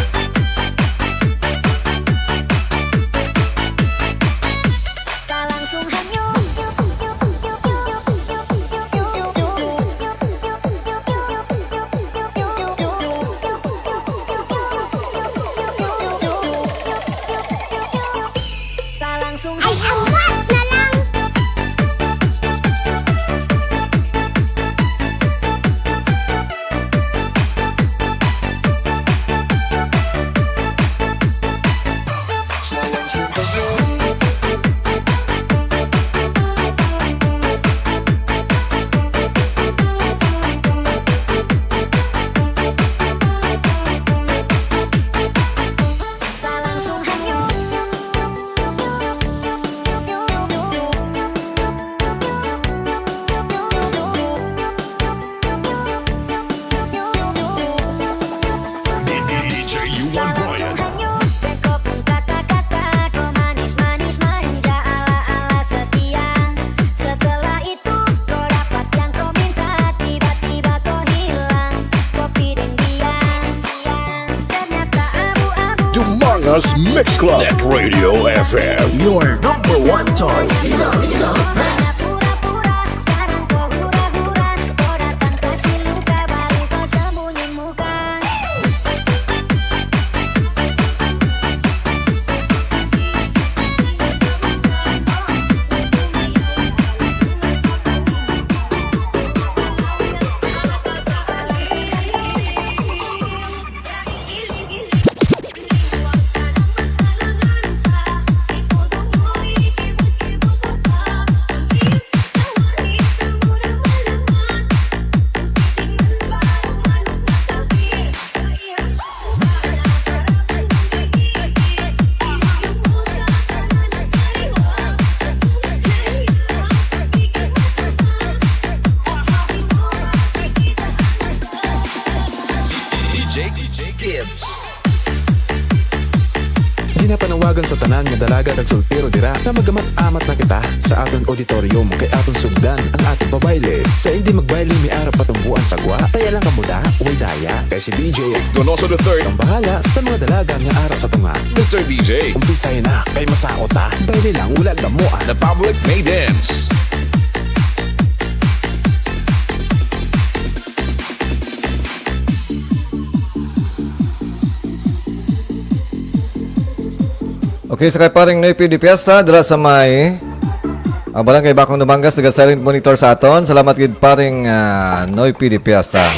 Ay, angat na lang! Mix Club at Radio F M. Your number one choice. D J Gibbs. Ginapanawagan sa tanan nga dalaga kag soltero dira nga magamat-amat na kita sa aton auditorium kay aton sugdan ang aton pabayle. Sa hindi magbayle may ara patumboan sa gwa, kaya lang kamo da, way daya. Kay si D J Donoso the third ang bahala sa mga dalaga nga ara sa tunga. Mister D J, umpisay na kay masaot ta. Bayle lang, wala gamoa. The public may dance. Okay, sa kay paring Noy P de Fiesta, dira sa may, ah, Barangay Bacong, Dumangas, taga silent monitor sa aton. Salamat gid paring, ah, Noy P de Fiesta.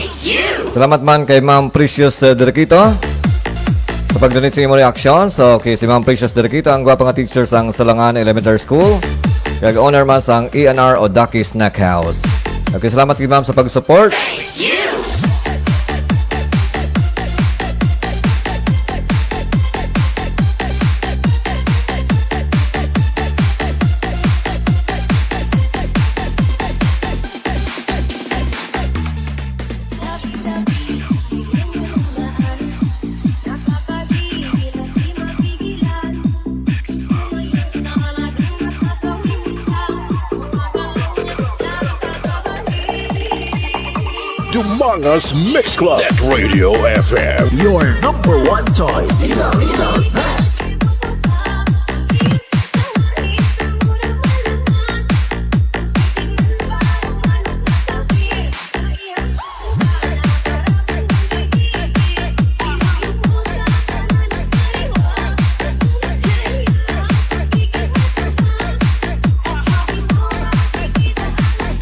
Salamat man kay Ma'am Precious, ah, Derquito sa pag-donate sa imong reaction. So, okay, si Ma'am Precious Derquito, ang gwapa nga teacher sang Salangan Elementary School, kag owner man sang E and R Odaki Snack House. Okay, salamat gid, ma'am, sa pag-support. Dumangas Mix Club at Radio F M. Your number one choice. Ilogos Best.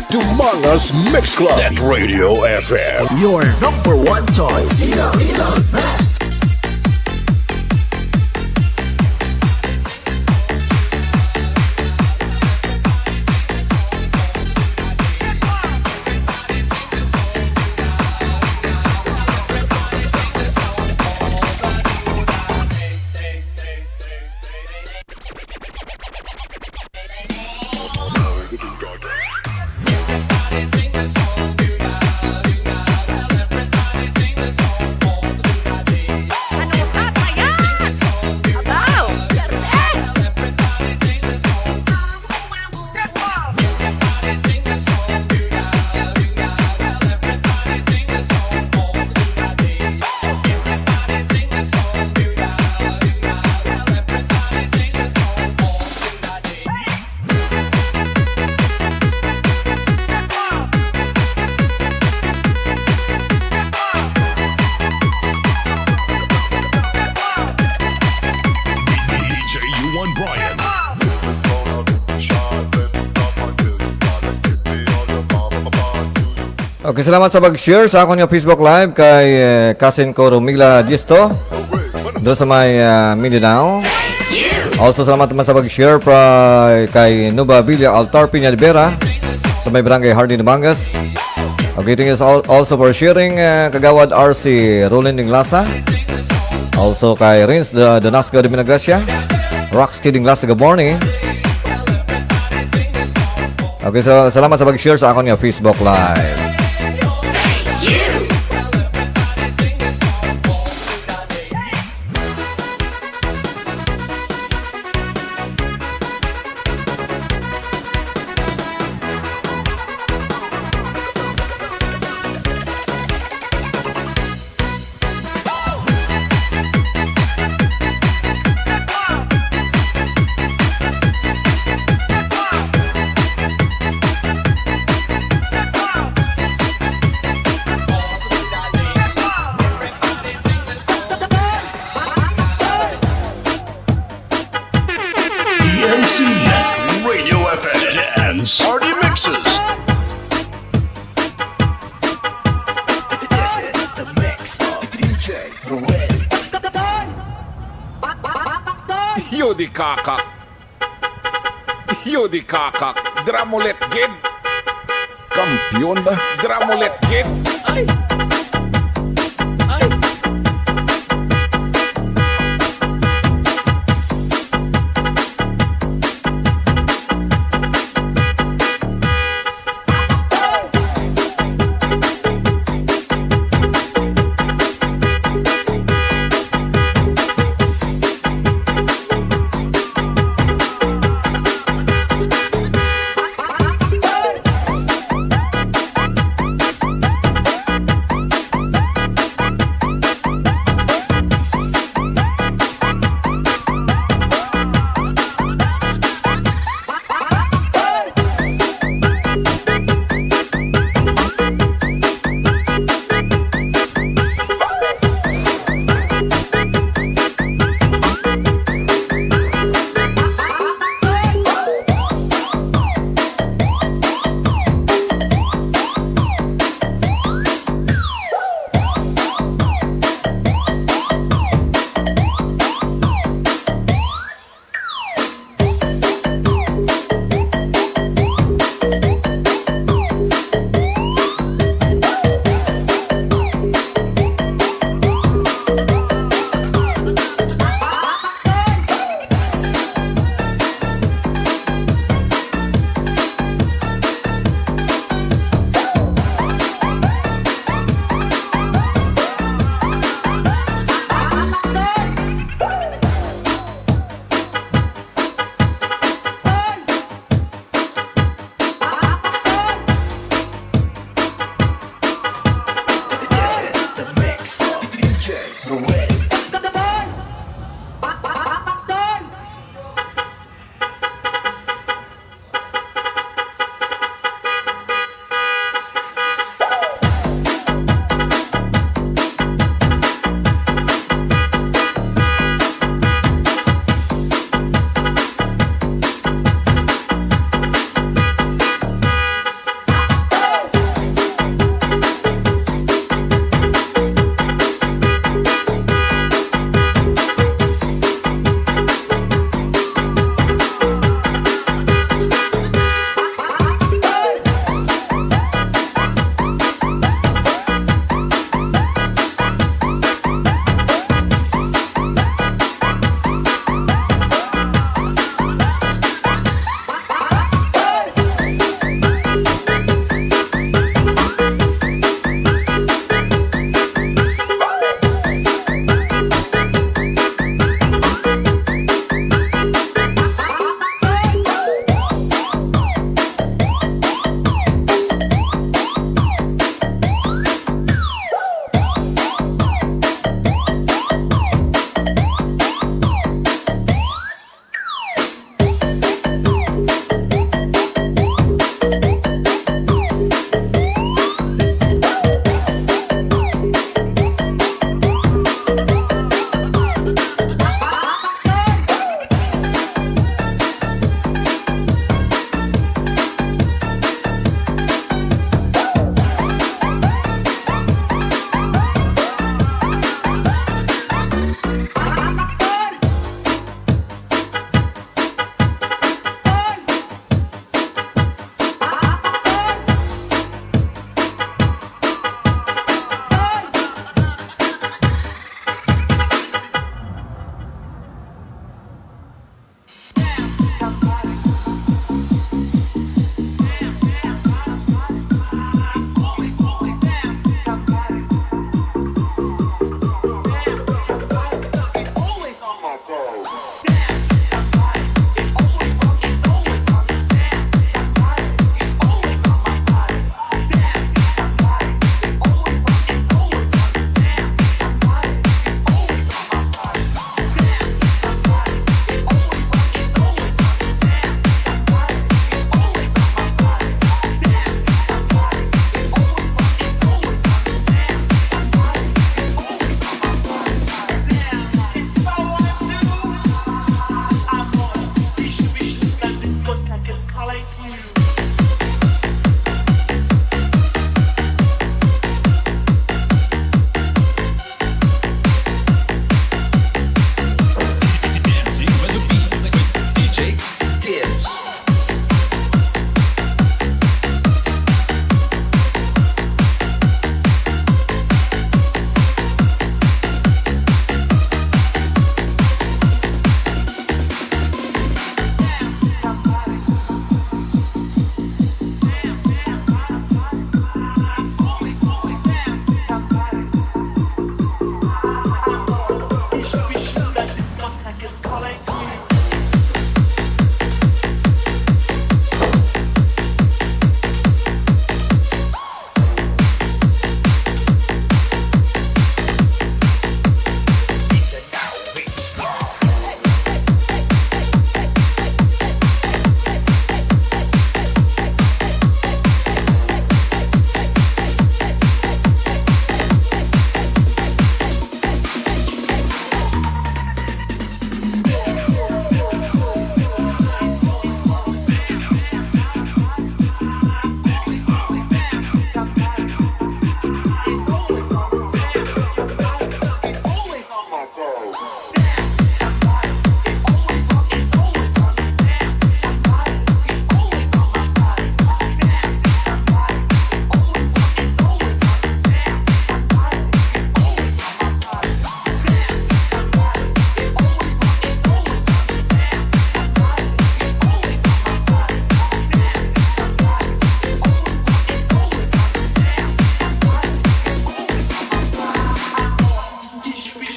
Dumangas Mix Club at Radio F M. Your number one choice. Ilogos Best. D J U one Brian. Okay, salamat sa pag-share sa akon nga Facebook Live kay, eh, cousin ko Romila Disto, do sa may, ah, Mindanao. Also, salamat naman sa pag-share pa kay Nuba Villa Altar Piña de Vera sa may Barangay Hardin, Dumangas. Okay, thank you al-, also for sharing, ah, Kagawad R C Roland Dinglasa. Also kay Rins Da-, Donasco de Minagracia, Roxy Dinglasa, good morning. Okay, so salamat sa pag-share sa akon nga Facebook Live. Yodi kakak. Yodi kakak. Dramulet gid. Kampiyon ba? Dramulet gid. Ay! Ay!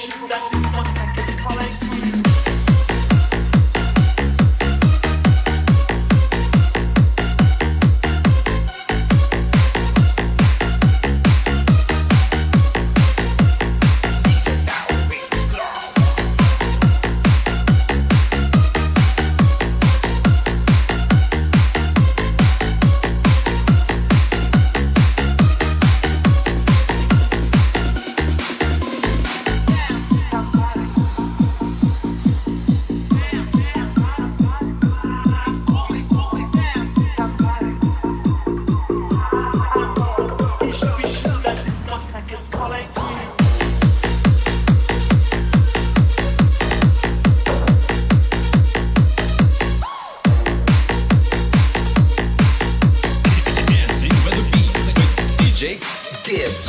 Dancing with the beat with D J Gibbs.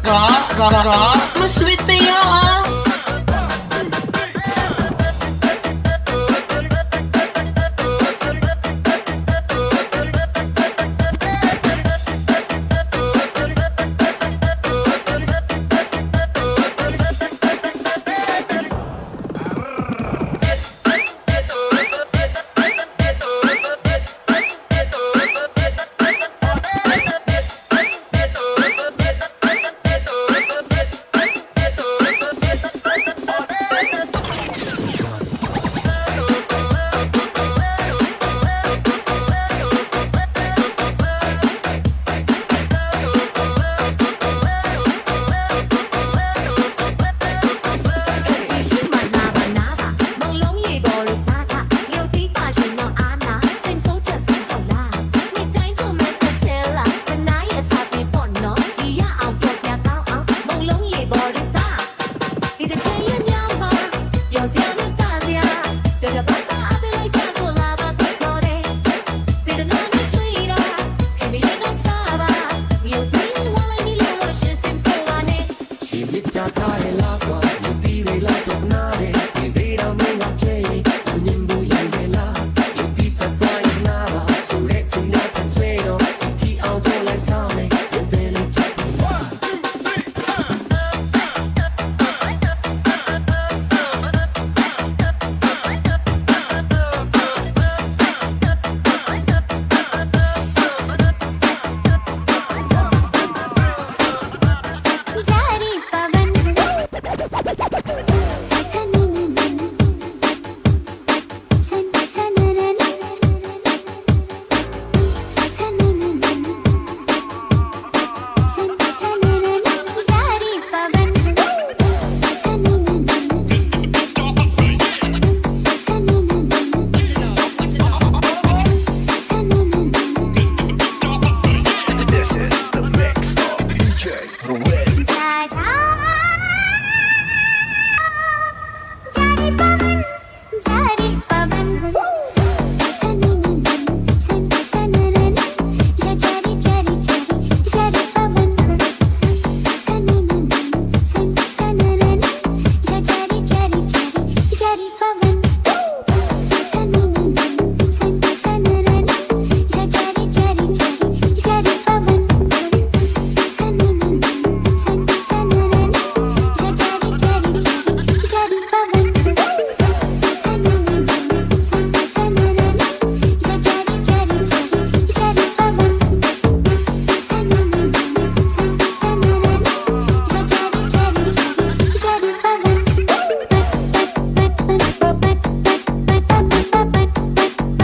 Ga, ga, ga, ga. Mas sweet na iya, ah.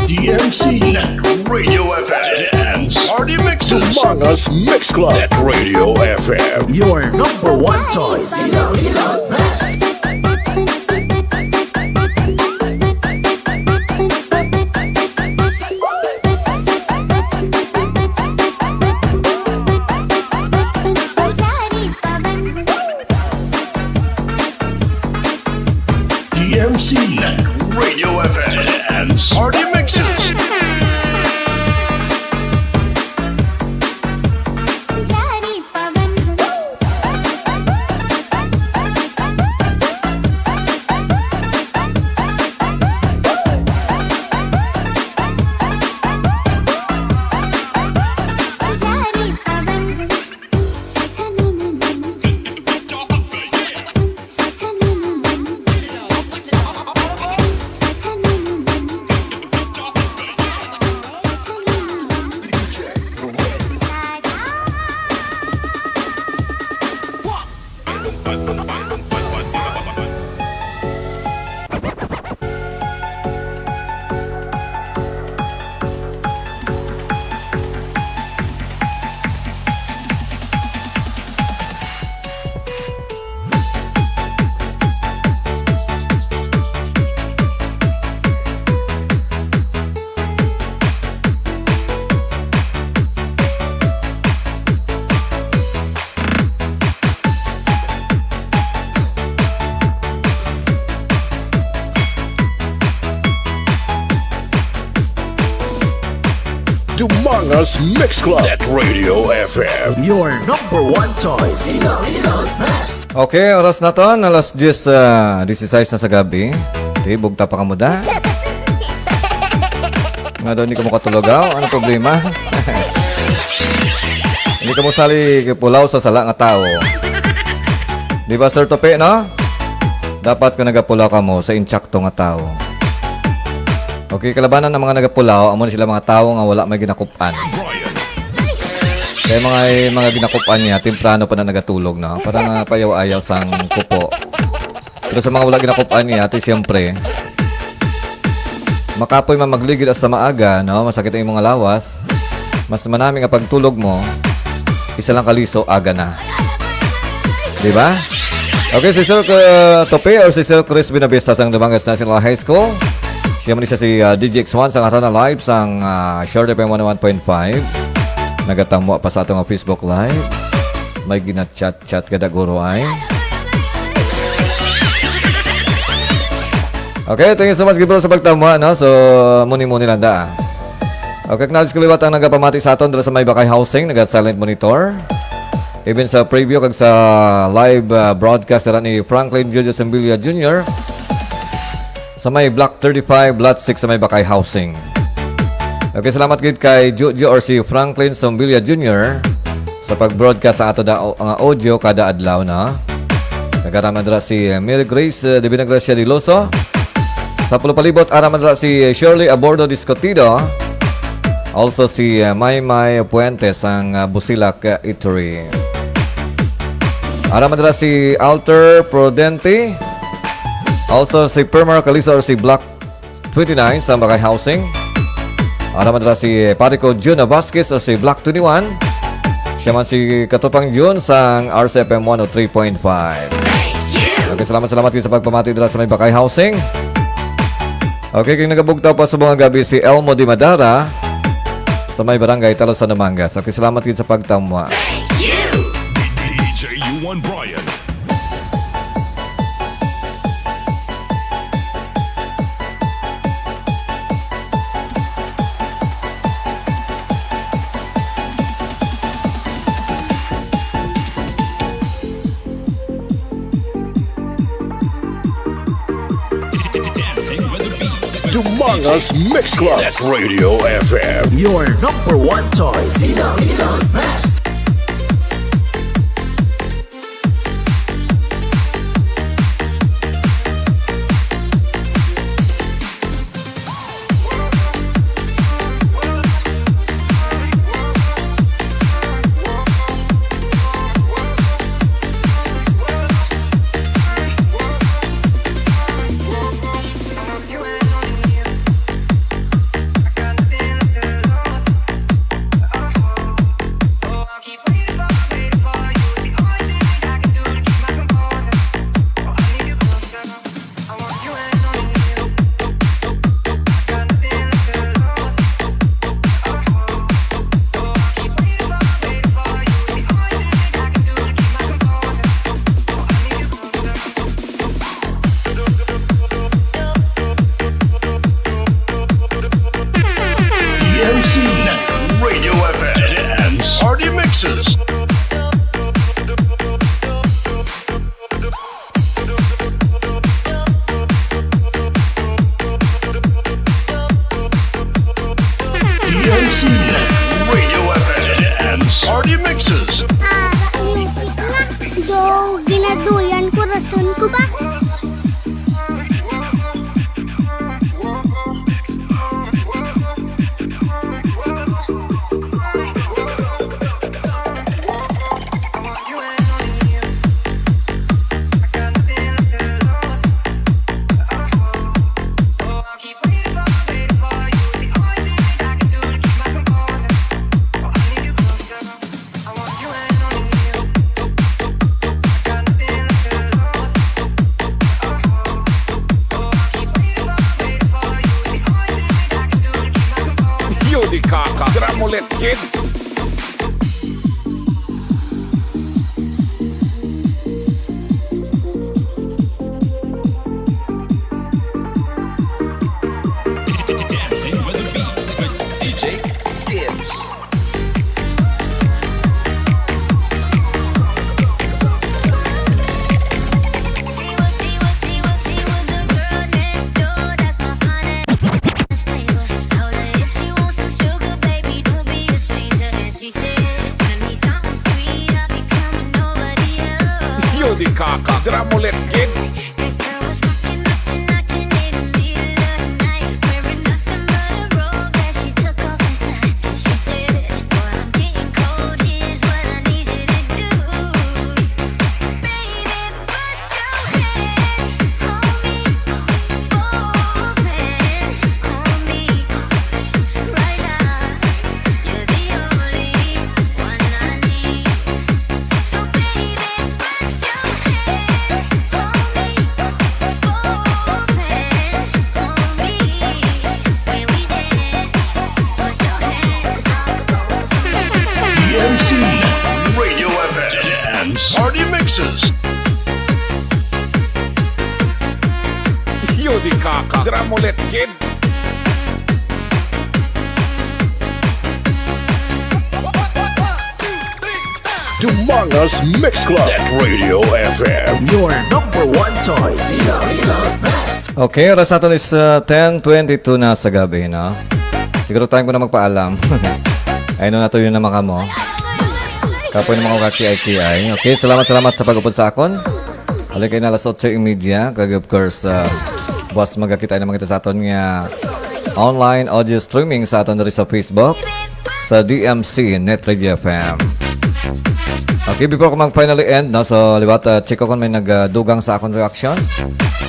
D M C Net Radio F M. Dance Party Mixes. Dumangas Mix Club. Net Radio F M. Your number one choice. D M C Net Radio F M. Dance Party Mixes. Dumangas Mix Club. Net Radio F M. Your number one choice. Ilocos Best. Okay, oras naton, alas diyes, ah, disisais na sa gabi. Okay, bugta pa kamo da. Nga daw, hindi ka makatulog, aw? Ano problema? Hindi ka mo sali pulaw sa sala nga tao. Di ba, Sir Tope, no? Dapat kung nagapulaw ka mo sa insakto nga tao. Okay, kalabanan ang mga nagapulaw, amo na sila mga tao nga wala may ginakup-an. Kaya mga, mga ginakup-an niya, temprano pa na nagatulog, no? Para nga payaw-ayaw sang kupo. Pero sa mga wala ginakup-an niya, ati siyempre, makapoy man magligid hasta maaga, no? Masakit ang imong lawas. Mas manami nga pagtulog mo, isa lang kaliso, aga na. Di ba? Okay, si Sir, uh, Tope or si Sir Chris Buenavista sang Dumangas National High School. Siya man siya si, uh, D J X one sa Harana Live sang, uh, Short F M one oh one point five. Nagatamwa pa sa atong Facebook Live. May ginachat-chat ka da, guro, ay. Okay, thank you so much, Gabriel, sa pagtamwa, no? So, muni-muni lang da. Okay, acknowledge ko liwat ang nagapamati sa aton dira sa may Bakay Housing, naga-silent monitor. Even sa preview kag sa live, ah, broadcast dira ni Franklin Jojo Sembilla Junior sa may Block thirty-five, Lot six sa may Bakay Housing. Okay, salamat gid kay Jojo or si Franklin Sembilla Junior sa pag-broadcast sa ato da, nga audio kada adlaw na. Nagaraman dira si, eh, Mary Grace, eh, Divina Gracia Diloso. Sa Pulupalibot, araman dira si Shirley Abordo Discutido. Also si, eh, Maymay Puentes ang, ah, Busilak, eh, Eatery. Araman dira si Alter Prudente. Also si Permar Calizo or si Black twenty-nine sa Bakay Housing. Araman dira si Pare ko Jun Vasquez o si Black twenty-one. Siya man si Katupang Jun sang R C F M one oh three point five. Okay, salamat, salamat kayo sa pagpamati dira sa may Bakay Housing. Okay, kung nagabugtaw pa sa mga gabi si Elmo Di Madara sa may barangay Talo sa Namangas. Okay, salamat kayo sa pagtamwa. D J U one Brian. Dumangas Mix Club at Radio F M. Your number one choice. Ilonggo's best. D M C Radio F M Dance Party Mixes. D M C Radio F M Dance Party Mixes. Para ang musik nga. Go, ginaduyan ko, rason ko ba? Yo, di kaka, gramolet kid. Dancing with the beat with D J Gibbs. Yo, di kaka, gramolet kid. D M C Radio F M Dance Party Mixes. Yo, di kaka, gramolet kid. Dumangas Mix Club at Radio F M. Your number one choice. Ilonggo's best. Okay, oras naton is, uh, ten twenty-two na sa gabi, no? Siguro time ko na magpaalam. Ay, no, nato yun na makamo. Kapoy na mga ka-K I K I. Okay, salamat, salamat sa pag-upod sa akon. Halin kay na alas otso y media, kag of course, ah, buwas magakita naman kita sa aton nga online audio streaming sa aton diri sa Facebook, sa D M C Net Radio F M. Okay, before ko mag-finally end, no, so liwat, ah, check ko kung may nagdugang sa akon reactions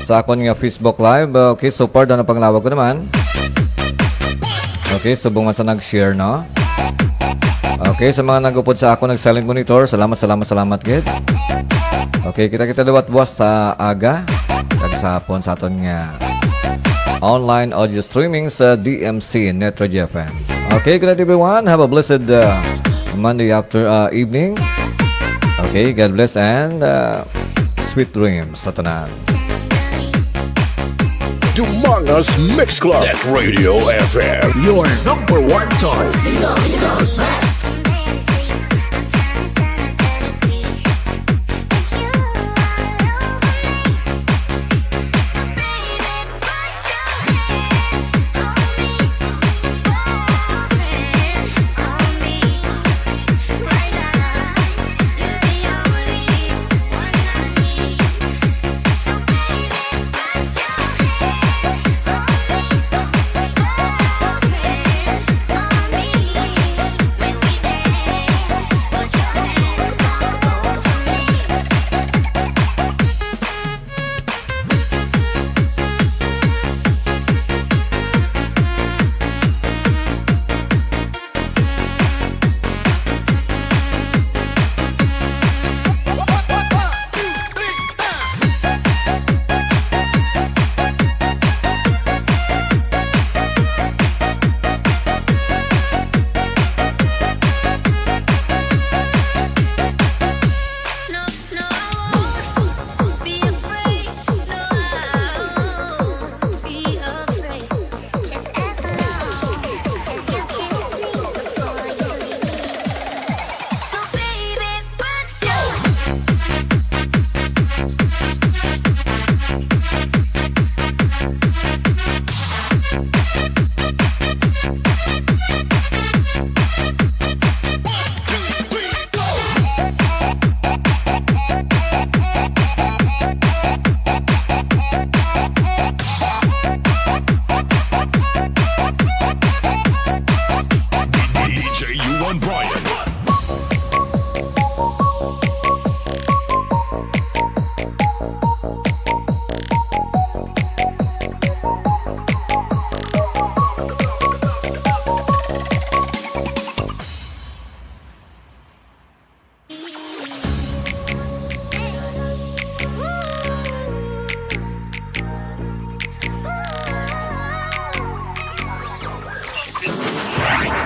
sa akon nga Facebook Live. Ah, okay, so pardon ang panglawag ko naman. Okay, subong man sa nag-share, no? Okay, sa mga nag-upod sa ako, nag-silent monitor, salamat, salamat, salamat, gid. Okay, kita-kita liwat buwas sa aga, kag sa hapon sa aton nga online audio streaming sa D M C Net Radio F M. Okay, good night, everyone. Have a blessed, uh, Monday after, uh, evening. Okay, God bless and, uh, sweet dreams sa tanan. Dumangas Mix Club at Radio F M. Your number one choice. Ilonggo's best.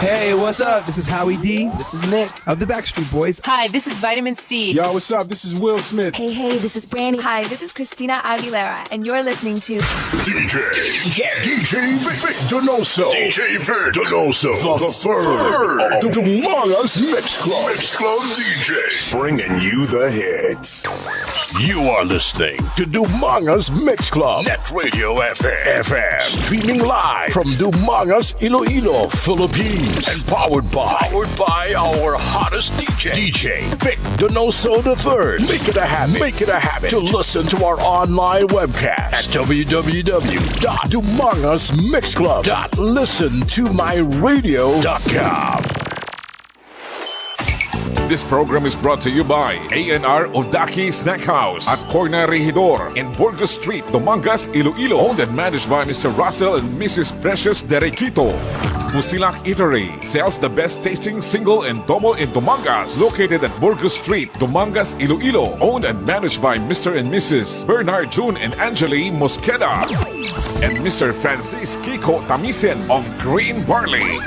Hey, what's up? This is Howie D. This is Nick of the Backstreet Boys. Hi, this is Vitamin C. Yo, what's up? This is Will Smith. Hey, hey, this is Brandy. Hi, this is Christina Aguilera, and you're listening to D J. D J Vic Donoso. D J Vic Donoso. The third of the Dumangas Mix Club. Mix Club D J. Bringing you the hits. You are listening to Dumangas Mix Club. Net Radio F M. F M. Streaming live from Dumangas, Iloilo, Philippines. And powered by, powered by our hottest D J, D J Vic Donoso the third. Make it a habit. Make it a habit to listen to our online webcast at w w w dot dumangas mix club dot listen to my radio dot com. This program is brought to you by A and R Odaki Snack House at Corner Regidor in Burgos Street, Dumangas, Iloilo. Owned and managed by Mister Russell and Missus Precious Derequito. Musilak Eatery sells the best tasting single and domo in Dumangas. Located at Burgos Street, Dumangas, Iloilo. Owned and managed by Mister and Missus Bernard June and Angeli Mosqueda and Mister Francis Kiko Tamisen of Green Barley.